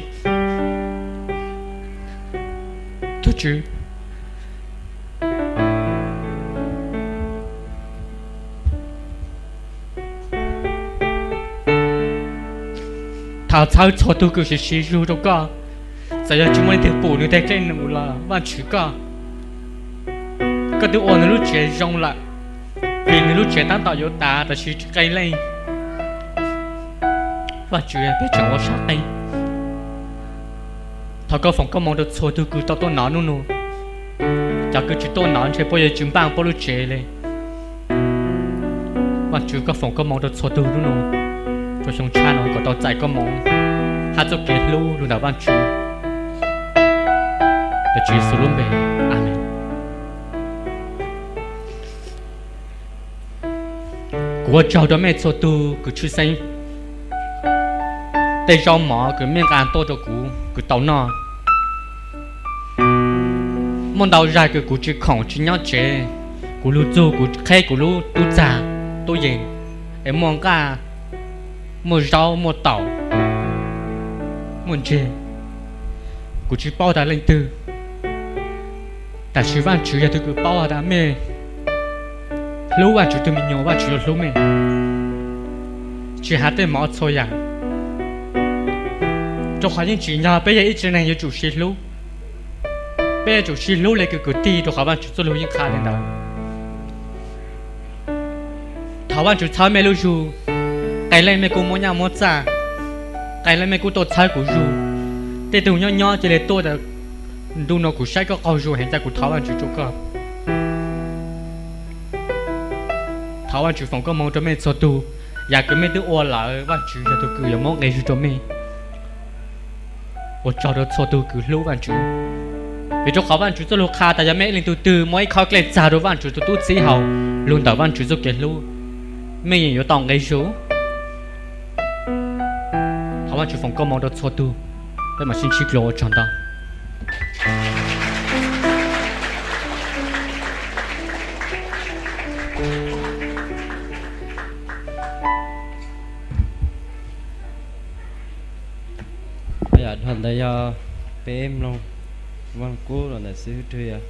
Tug Tswv, thov txhawb txhua tug kws siv siv zug rau koj. Txawm yog tsis muaj leej twg pum nws teg dlej num los Vaajtswv koj, koj twb ua nws lub tsev zoo lawm, vim nws lub tsev taab tom yuav tav tab sis tsis qee leej. Vaajtswv, peb tseem ua sab qeej. Thov koj foom koob moov rau txhua tug kws tau tuaj nov nub nua. Cov kws tsis tuaj nov ntshe puab yuav tsis npaaj puab lub tsev le. Vaajtswv, koj foom koob moov rau txhua tug nub nua, rua xyoo tshab no kom tau txais koob moov hab txuj kev hlub lug ntawm Vaajtswv. Tuav Tswv Yexus lub npe, Amees. Kuv ua tsaug rau mej txhua tug kws tshwj xeeb tej zaub mov kws mej nqaa tuaj rau kuv kws tau noj. Muaj ntau zag kws kuv tsis khoom tsis nyob tsev, kuv lug txug kuv qheb kuv lub tub txag, tub yees, es muaj nqaj, muaj zaub, muaj taum, muaj ntseg, kuv tsis paub tas leej twg. Tab sis Vaajtswv yog tug kws paub tas mej hlub Vaajtswv tug me nyuam, Vaajtswv yuav hlub mej, tsis has tej mov txhua yaam. Rau qhov yeej tsim nyog peb yog ib tse neeg yuav tsum sib hlub. Peb yuav tsum sib hlub le kws kwv tij, rau qhov Vaajtswv txuj lug yeej qha le ntawd. Thov Vaajtswv txhawb mej lub zug. Qee leej mej kuj muab nyaj muab txag, qee leej mej kuj tuaj txhawb kuv zug. Tej tug nyob nyob cia li tuaj, ntu no kuv saib koj qaug zug heev, cas kuv thov Vaajtswv rua koj. Thov Vaajtswv foom koob moov rau mej txhua tug. Yaam kws mej twb ua lawm, Vaajtswv yog tug kws yuav muab nqe zug rau mej. Ua tsaug rau txhua tug kws hlub Vaajtswv, vim rau qhov Vaajtswv txuj lug qha tas yog mej leej tug twg muab ib khob dlej txag rau Vaajtswv tug tub txib haus lug ntawm Vaajtswv txuj kev hlub, mej yeej yuav tau nqe zug. Thov Vaajtswv foom koob moov rau txhua tug. Peb mam sib ntsib dlua, ua tsaug ntau. Yam dhau ntawd yog peb mloog Vaaj Kub los ntawm xib hwb Rwg yog